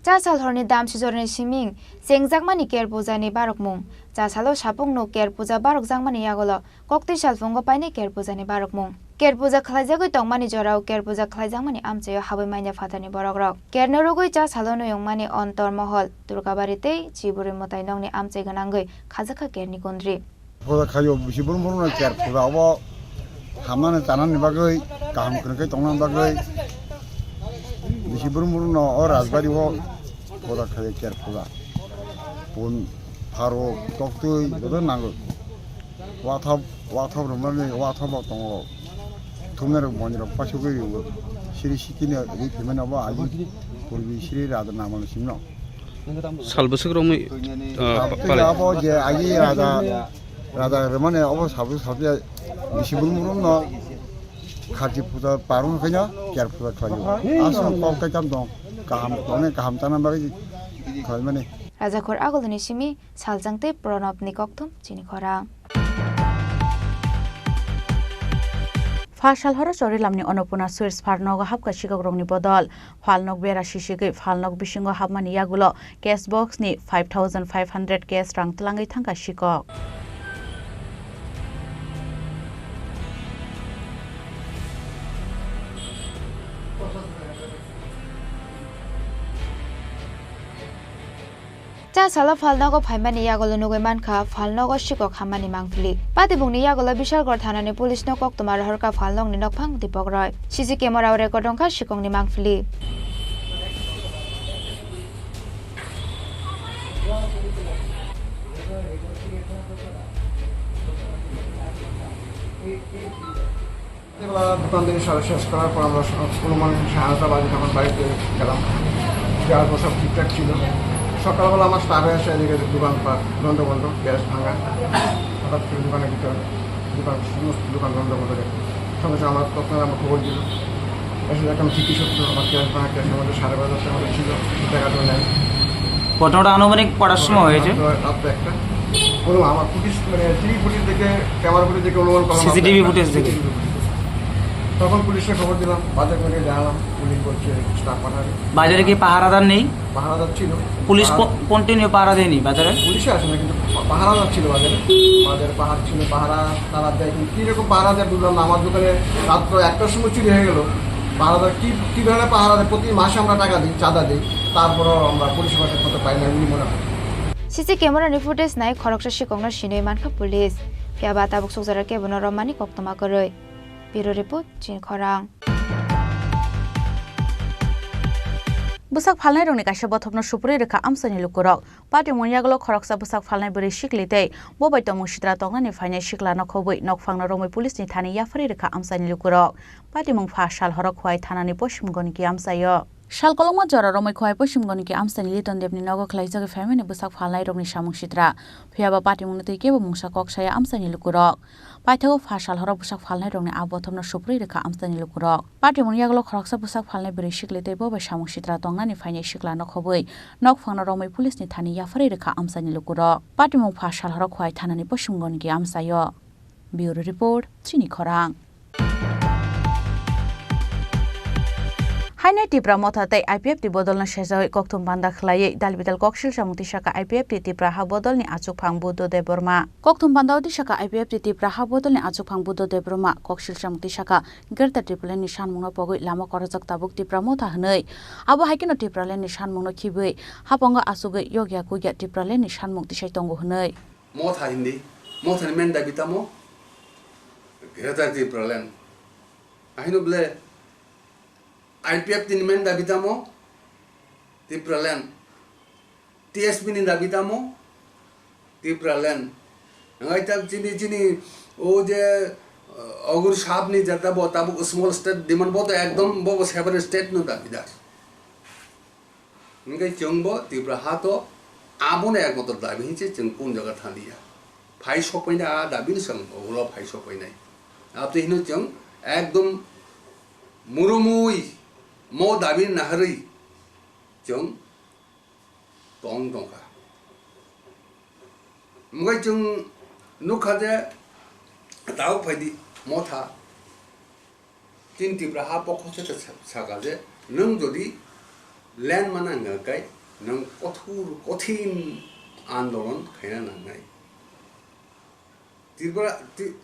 Cha sal horni dam sijorni siming chengjakmani Ker Puja ni barokmung. Cha salo sapung no Ker Puja barokjakmani yagulo koktwi salphungo painai Ker Puja ni barokmung. Ker Puja khlaijagwi tongmani jorao Ker Puja khlaijakmani amchaio habwi manya phatarni borokrok. Ker no rwgwi cha salo nuyungmani Ontor Mohol, Durgabari tei Chiburi mwtai nokni amchai gwnangwi khajakha Ker ni kundri. Puja khaio bisi borok borokno Ker Puja obo hamnani chanani bagwi, kaham kwrwngkhe tongnani bagwi bisi borok borokno o Rajbari o Puja khaio Ker Puja. Pun, pharok, toktwi joto nango. Wathop, wathop rwmani, wathop bo tongo. Thumnairok, mondirok pasugwi rwo. Siri sikini rwi phimani obo aji purbi siri raja namani simno. Sal bwswk romwi, ah, Sal pa-, bwswk palai. Abo je aji raja, raja rwmani obo sal bwswk sal bwswk bisi brum brum no kharchi puja parung khaino Ker puja khlaio. Aswk kok tei kam tong, kaham tongni kaham chana bagwi khlaimani. Rajakhor Agulini simi Saljang tei Pranabni kokthum chini khorang. Phalsal horo Chorilamni Annapurna Sweets phalnogo hapkha sikokrokni bodol. Phalnog bera sisigwi phalnog bisingo hapmani yagulo cash box ni five thousand five hundred cash rang twlangwi thangkha sikok. Cha salo phalnogo phaimani yagulo nugwi mankha phalnogo sikok hammani mangpili. Patibungni yagulo Bishalgarh thanani police no koktwma rohorkha phalnokni nokphang Dipak Roy. C C camera o record wngkha sikokni mangpili. রাত্রিবেলা দোকান থেকে সব শেষ করার পর আমরা স-, অনুমান সাড়ে নটা বাজে তখন বাড়িতে গেলাম। যাওয়ার পর সব ঠিকঠাক ছিল। সকালবেলা আমার স্টাফে এসে এদিকে দোকানপাট বন্ধ বন্ধ, গ্যাস ভাঙা, হঠাৎ করে দোকানের ভিতর দোকান, সমস্ত দোকান বন্ধ বন্ধ দেখে। সঙ্গে সঙ্গে আমার তখন আমার খবর দিল। এসে দেখলাম ঠিকই সত্য, আমার ক্যাশ ভাঙা, ক্যাশের মধ্যে সাড়ে বারো হাজার টাকা ছিল, টাকা তো নেই। ঘটনাটা আনুমানিক কটার সময় হয়েছে? রাত, রাত একটা। বললাম, আমার ফুটেজ, মানে, টিভি ফুটেজ দেখে, ক্যামেরা ফুটেজ দেখে অনুমান করলাম রাত সিসিটিভি একটা। ফুটেজ দেখে। CCTV footage. তখন পুলিশে খবর দিলাম, বাজার কমিটিকে জানালাম, পুলিশ বলছে স্টাফ পাঠাবে। বাজারে কি পাহারাদার নেই? পাহারাদার ছিল। পুলিশ পাহারা- কো-, কন্টিনিউ পাহারা দেয়নি বাজারে? পুলিশে আসে না, কিন্তু পা-, পাহারাদার ছিল বাজারে। বাজারে পাহারা ছিল, পাহারা তারা দেয়, কিন্তু কি রকম পাহারা দেয় বুঝলাম না। আমার দোকানে রাত্র একটার সময় চুরি হয়ে গেল। পাহারাদার কি, কি ধরনের পাহারা দেয়? প্রতি মাসে আমরা টাকা দিই, চাঁদা দিই, তারপরেও আমরা পুলিশের কাছে মতো পাই না, এমনি মনে হয়। C C camera ni footage nai khoroksa sikokno sinwi mankha police. Phiya ba tabuk sukjara kebono romani koktwma kwrwi. Bureau report, Chini Khorang. Bwsak phalnairokni kaisa bothopno supri rwkha amchaini lukurok. Patimungni yagulo khoroksa bwsak phalnai bwrwi sikli tei bo bai tongmung sitra tongnani phainai sikla nokhobwi nokphangno romwi police ni thani yapharwi rwkha amchaini lukurok. Patimung pha sal horo Khowai thanani poschim goniki amchaio. Sal kolokma jora romwi Khowai poschim goniki amchaini Liton Debni nogo khwlaijagwi phaimani bwsak phalnairokni samung sitra. Phiyaba patimungni twi kebo mungsa kok saya amchaini lukurok. Paithago pha sal horo bwsak phalnairokni a bothopno supri rwkha amchaini lukurok. Patimungni yagulo khoroksa bwsak phalnai bwrwi sikli tei bo bai samung sitra tongnani phainai sikla nokhobwi nokphangno romwi police ni thani yapharwi rwkha amchaini lukurok. Patimung pha sal horo Khowai thanani poschim goniki amchaio. Bureau Report, Chini Khorang. Hainai Tipra Motha tei I P F T bodolno sejagwi kokthum panda khwlaiwi dalbidal koksil samung tisaka I P F T Tipra ha bodolni achukphang Buddho Debbarma. Kokthum panda o tisaka I P F T Tipra ha bodolni achukphang Buddho Debbarma koksil samung tisaka Greater Tipraland ni sanmungno pogwi lama korojak tabuk Tipra Motha hwnwi. Abo hai kheno Tipraland ni sanmungno khibwi hapango achugwi yokya kukya Tipraland ni sanmung tisai tongo hwnwi. Motha hindi, Motha ni main dabi tamo Greater Tipraland. Ahino bole I P F T ni main dabi tamo Tipraland. T S P ni dabi tamo Tipraland. Ngai ta chini chini o je, uh, Ogur Sahab ni jata bo tabuk small state demand bo to ekdom bo bo separate state no dabi da. Hingke chwngbo Tipra ha to abono ekmatro dabi hinse chwng kun jaga thaliya. Phai sokpaina a dabi ni chwng ulo phai sokpainai. Abtwi hino chwng ekdom murumui mo dabi naharwi chwng tong tongkha. Hingke chwng nukha je tao phaidi Motha. Tin Tipra ha pokho se sa-, saka je, nwng jodi land mana hwnga kai, nwng kothur, kothin andolon khaina nangnai. Tripura, ti-,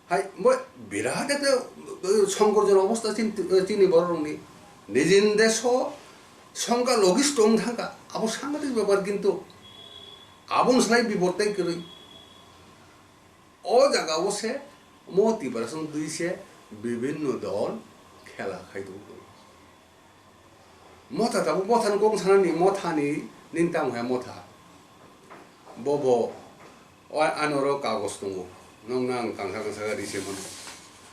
hai, mo birat ekta, eh, songkorjon obostha chin-, eh, chini bororokni. Nijin deso songkha logis tong thangkha, abo sangatik bepar kintu. Aboni slai bipor tei kwrwi. O jaga o se mo Tiprasong dui se bibinno dol khela khai tongo. Motha tabuk Mothani kok sanani Mothani nini tamo hai Motha. Bobo o anoro kagos tongo. Nokna ang kangsa kangsa ri se mano.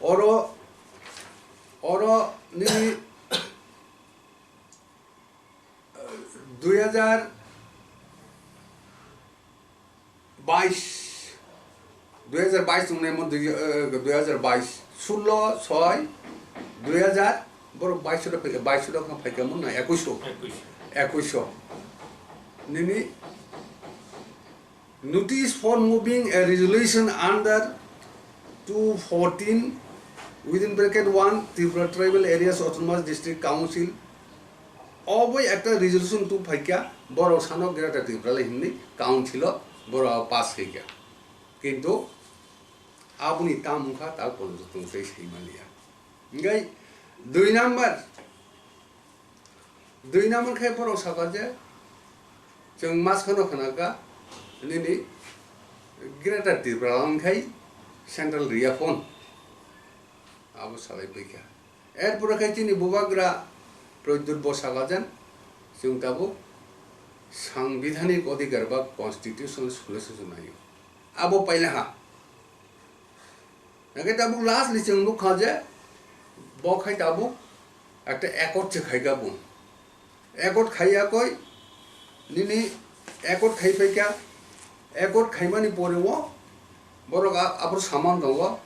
Oro, oro nini dui hajar bais, dui hajar bais tongnai mo dui, eh, dui hajar bais, sullo soi dui hajar, borok baiso ta phaikha, baiso ta phaikha mo na ekuiso, ekuiso. Nini notice for moving a resolution under two fourteen, within bracket one, Tripura Tribal Areas Autonomous District Council, o bai ekta resolution tu phaikha, borok sano Greater Tripura le hinwi council o borok pass khaikha. Kintu aboni tam wngkha ta porjonto tong tei sai manliya. Hingke dui number, dui number khe borok saka je chwng mas kheno khnaka nini Greater Tripura wngkhai central riya phone abo salai phaikha. Erpore khe chini bubagra Pradyut bo saka jen chwng tabuk sangbidanik odhikar ba constitution sule sujuna yo. Abo paila ha. Hingke tabuk last ni chwng nukha je bo khai tabuk ekta accord se khaika bo. Accord khaiya koi nini accord khai phaikha, accord khaimani pore o borok a-, abor saman tongo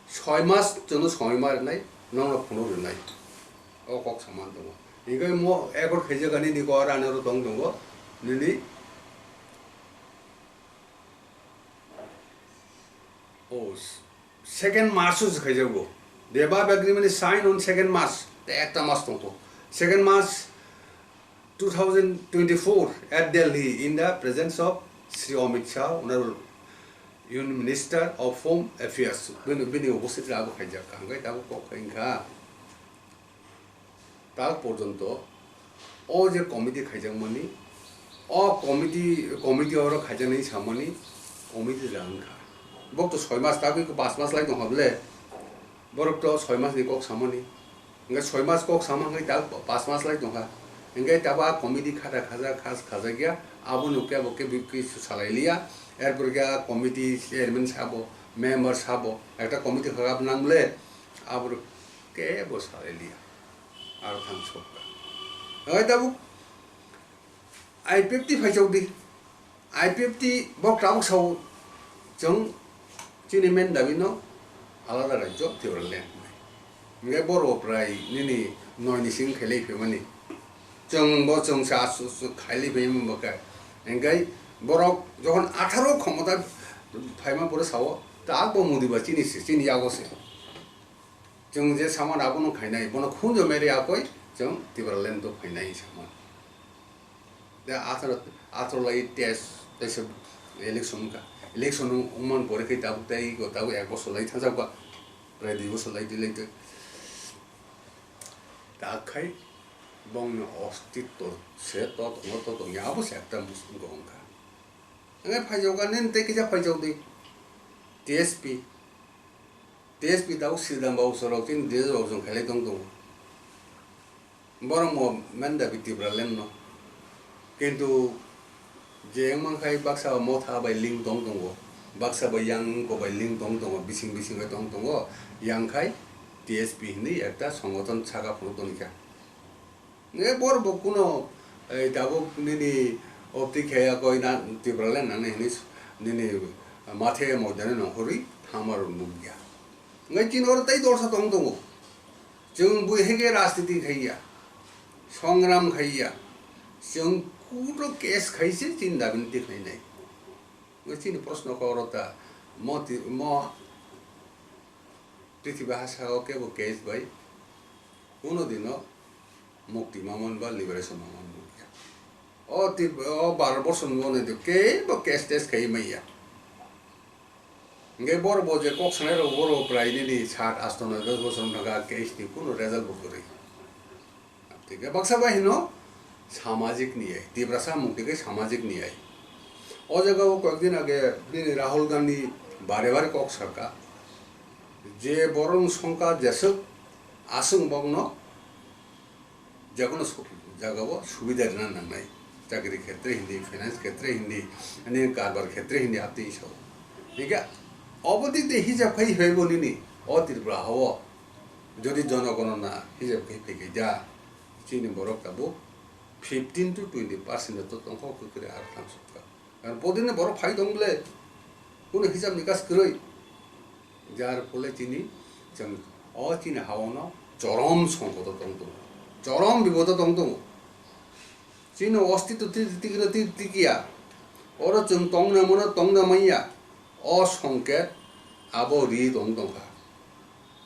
soi mas chwngno soi ma rwnai nokno phunuk rwnai o kok saman tongo. Hingke mo accord khaijak ani ni kok rani oro tong tongo nini Oh, s-, second March o se khaijago. The above agreement is signed on second March. Te ekta mas tongkho. Second March two thousand twenty-four at Delhi in the presence of Shri Amit Shah, Honorable Union Minister of Home Affairs. Bini, bini ubosthit abo khaijak. Hingke tabuk kok khai wngkha. Tak porjonto o je committee khaijakmani, o committee, committee oro khaijaknai samani committee ja wngkha. Bok to soi mas tagwi khe pas mas lai tongkha bole. Borok to soi mas ni kok samani. Hingkhe soi mas kok sama hwnkhe tak pas mas lai tongkha. Hingke tabo a committee khata khaja khas khajakya, abono kebo kebo kisu salai liya. Erpor khe a committee chairman sabo, member sabo, ekta committee khagap nangle, aboro kebo salai liya. Aro thang sokka. Hoi tabuk I P F T phaisok di. I P F T bok tabuk sao, chwng chini main dabi no alada rajyo Tipraland hwnwi. Hingke boro prai nini noi ni sing khailai phaimani. Chwng bo chwng sa su su khailai phaimani bo khe. Hingke borok jokhon atharo khomota phaima pore sao, ta bo Modi ba chini se, chini yago se. Chwng je saman abono khainai, bono khunjo meri akoi chwng Tipraland o phainai saman. Da atharo, atharo lai test, test election ka. Election wngman pore khe tabuk tei go tabuk ek bosor lai thajak ba. Prai dui bosor lai dui lai tei. Ta khai bongni ostitto se to tongo to tongya abo se ekta mus-, wngkha. Ngai phaijok ani tei kisa phaijok di. T S P. T S P tabuk Sridham Babu sorok chini D S rok jong khailai tong tongo. Borok mo menda bi Tipraland no. Kintu je wngman khai baksa motha bai link tong tongo. Baksa bai yang ko bai link tong tongo, bising bising bai tong tongo. Yang khai T S P hinwi ekta songothon saka phuru tongkha. Nge bor bo kuno, eh, tabuk nini opti kheya koi na Tipraland nang nini, nini mathe moidani nongkhorwi thangma rok nukya. Nge chini oro tei dorsa tong tongo. Chwng bui hege rajniti khaiya, songram khaiya. Chwng kuto case khaise chini dabini tikhlainai. Nge chini proshno khe oro ta mo ti-, mo prithibi ha saka o kebo case bai kuno dino mukti mamon ba liberation mamon nukya. O ti, o baro bosor ni ono do kebo case tes khai maya. Hingke bor bo je kok sanai rok boro prai nini sat asto noi dos bosor naga case ni kuno result bo kwrwi. Tei baksa bai hino samajik ni ai, Tiprasa mukti khe samajik ni ai. O jaga o koyekdin age bini Rahul Gandhi bare bare kok saka je borong songka jeswk aswng bokno jekono su-, jagao subida rwna nangnai. Chakri khetre hindi, finance khetre hindi, ani karbar khetre hindi, apni sao. Hingke obo dik de hijab khai hwebo nini, o Tripura hao. Jodi jonogonona hijab khai phai khe ja, chini borok tabuk fifteen to twenty percent to tongkho kwkre aro thangsukha. Ar bodine borok phai tong bole, kuno hisab nikas kwrwi. Jar phole chini, chwng o chini haono chorom songkoto tong tongo. Chorom bibodo tong tongo. Chini ostitw ti-, tikno ti-, tikiya. Oro chwng tongna mano, tongna manya. O songket abo ri tong tongkha.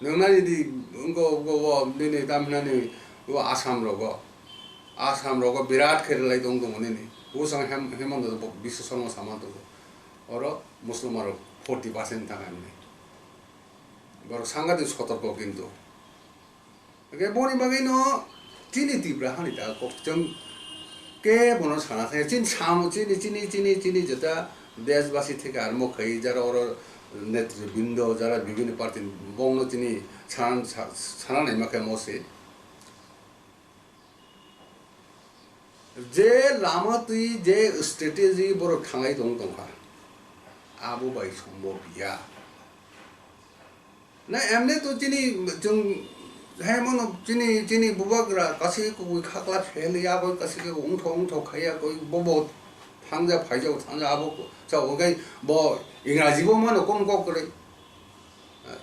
Nwng nani di, wngkha, wngkha, o nini tam hinani, o Assam rogo. Assam rogo birat khe rwlai tong tongo nini. Usang Hem-, Hemanta bo Biswa Sarma sama tongo. Oro Musulman rok forty percent thang hinwi. Borok sangati sotorko kintu. Hingke boni bagwi no chini Tipra hani ta kok chwng kebono sana thangya. Chini samo, chini, chini, chini, chini jeta deshbasi theke armo khai, jara oro netribrindo, jara bibhinno party ni bongno chini sana, sa-, sana naima khe mo se. Je lama twi, je strategy borok thanglai tong tongkha, abo bai sombhob ya. Na emne to chini chwng hai mano chini, chini bubagra kasi kubui khakla phel ya koi kasi ke ungtho ungtho khaiya koi bobo thangja phaija thangja abo ko sa ogai bo Ingraji bo mano kon kok kre.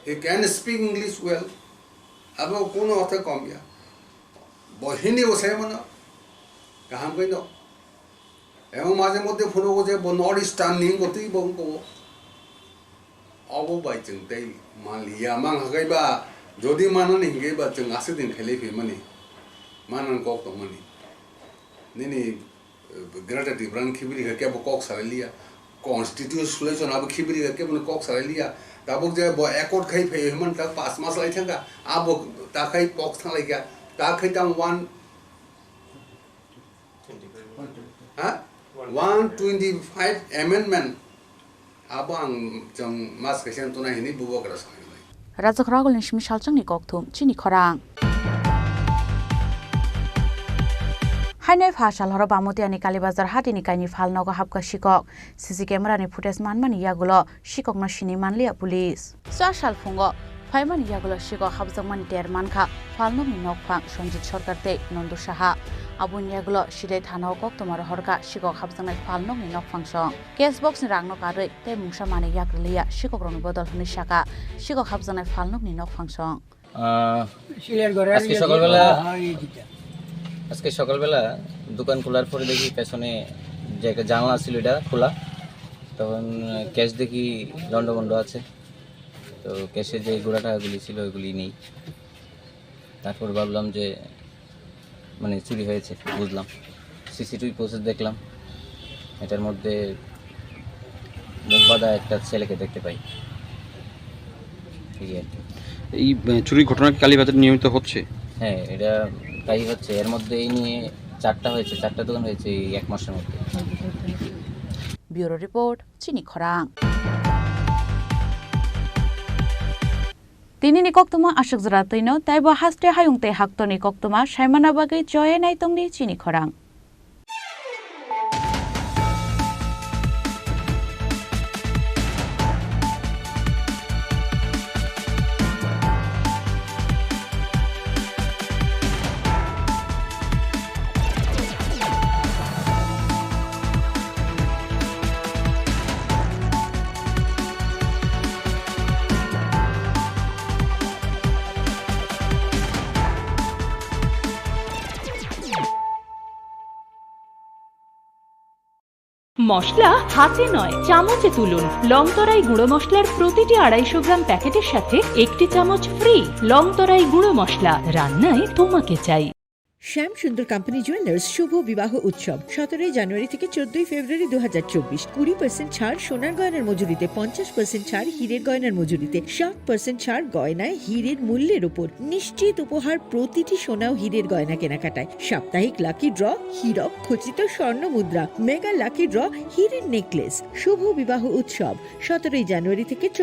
He can speak English well. Abo kuno othe kom ya. Bo Hindi bo sai mano. Kaham koi no. Emo maje moddhe phunugo je bo North Eastern ni wngkho twi bo wngkho. Obo bai chwng tei manliya, mang hakai ba, jodi manani hingke ba chwng aswk din khailai phaimani, manang kok tongmani. Nini, eh, Greater Tipraland khibiri khe kebo kok salai liya, constitution abo khibiri khe kebo kok salai liya, tabuk je bo accord khai phai himani ta pas mas lai thangka, abo ta khai kok thanglai kha, ta khai tang one Ha? One twenty-five amendment. Abo ang chwng mas kaisa tuna hini bubagra sanai. Rajak Ragul ni simi salchang ni kokthum chini khorang. Hainai pha sal horo Bamutiani Kalibazar hatini kaini phal nogo hapkha sikok. C C camera ni footage manmani yagulo sikokno sini manliya police. Cha sal phungo phaimani yagulo sikok hapjakmani ter mankha phalnokni nokphang Sanjit Sarkar tei Nandu Saha. Aboni yagulo Silai thana o koktwma rohorkha sikok hapjaknai phalnokni nokphang song. Cash box ni rangno karwi tei mungsa manwi yak rwliya sikokrokni bodol hwnwi saka sikok hapjaknai phalnokni nokphang song. আহ, সিলের ঘরে আর আজকে ইয়ে সকালবেলা দিয়ে, হ্যাঁ, এই দিকটা। আজকে সকালবেলা দোকান খোলার পরে দেখি পেছনে যে একটা জানলা ছিল, এটা খোলা। তখন, আহ, ক্যাশ দেখি লন্ডভন্ড আছে। তো ক্যাশে যে গুঁড়া টাকাগুলি ছিল, ওইগুলি নেই। তারপর ভাবলাম যে, মানে, চুরি হয়েছে, বুঝলাম। সিসিটিভি ফুটেজ দেখলাম, এটার মধ্যে মুখ বাঁধা একটা ছেলেকে দেখতে পাই। এই আর কি। এই, আহ, চুরির ঘটনা কি কালীবাজারে নিয়মিত হচ্ছে? হ্যাঁ, এটা প্রায়ই হচ্ছে। এর মধ্যে এই নিয়ে চারটা হয়েছে, চারটা দোকান হয়েছে এই এক মাসের মধ্যে। Bureau report, Chini Khorang. Tini ni koktwma aswk jora twino, taibo haste hayung tei haktorni koktwma saimana bagwi choye nai tongdi Chini Khorang. মশলা হাতে নয়, চামচে তুলুন। লংতরাই গুঁড়ো মশলার প্রতিটি আড়াইশো গ্রাম প্যাকেটের সাথে একটি চামচ ফ্রি। লংতরাই গুঁড়ো মশলা, রান্নায় তোমাকে চাই। শ্যাম সুন্দর কোম্পানি জুয়েলার্স শুভ বিবাহ উৎসব সতেরোই জানুয়ারি থেকে চোদ্দই ফেব্রুয়ারি দু হাজার চব্বিশ। কুড়ি পার্সেন্ট ছাড় সোনার গয়নার মজুরিতে, পঞ্চাশ পার্সেন্ট ছাড় হীরের গয়নার মজুরিতে, সাত পার্সেন্ট ছাড় গয়নায় হীরের মূল্যের উপর। নিশ্চিত উপহার প্রতিটি সোনা ও হীরের গয়না কেনাকাটায়। সাপ্তাহিক লাকি ড্র, হীরক খচিত স্বর্ণ মুদ্রা, মেগা লাকি ড্র, হীরের নেকলেস। শুভ বিবাহ উৎসব সতেরোই জানুয়ারি থেকে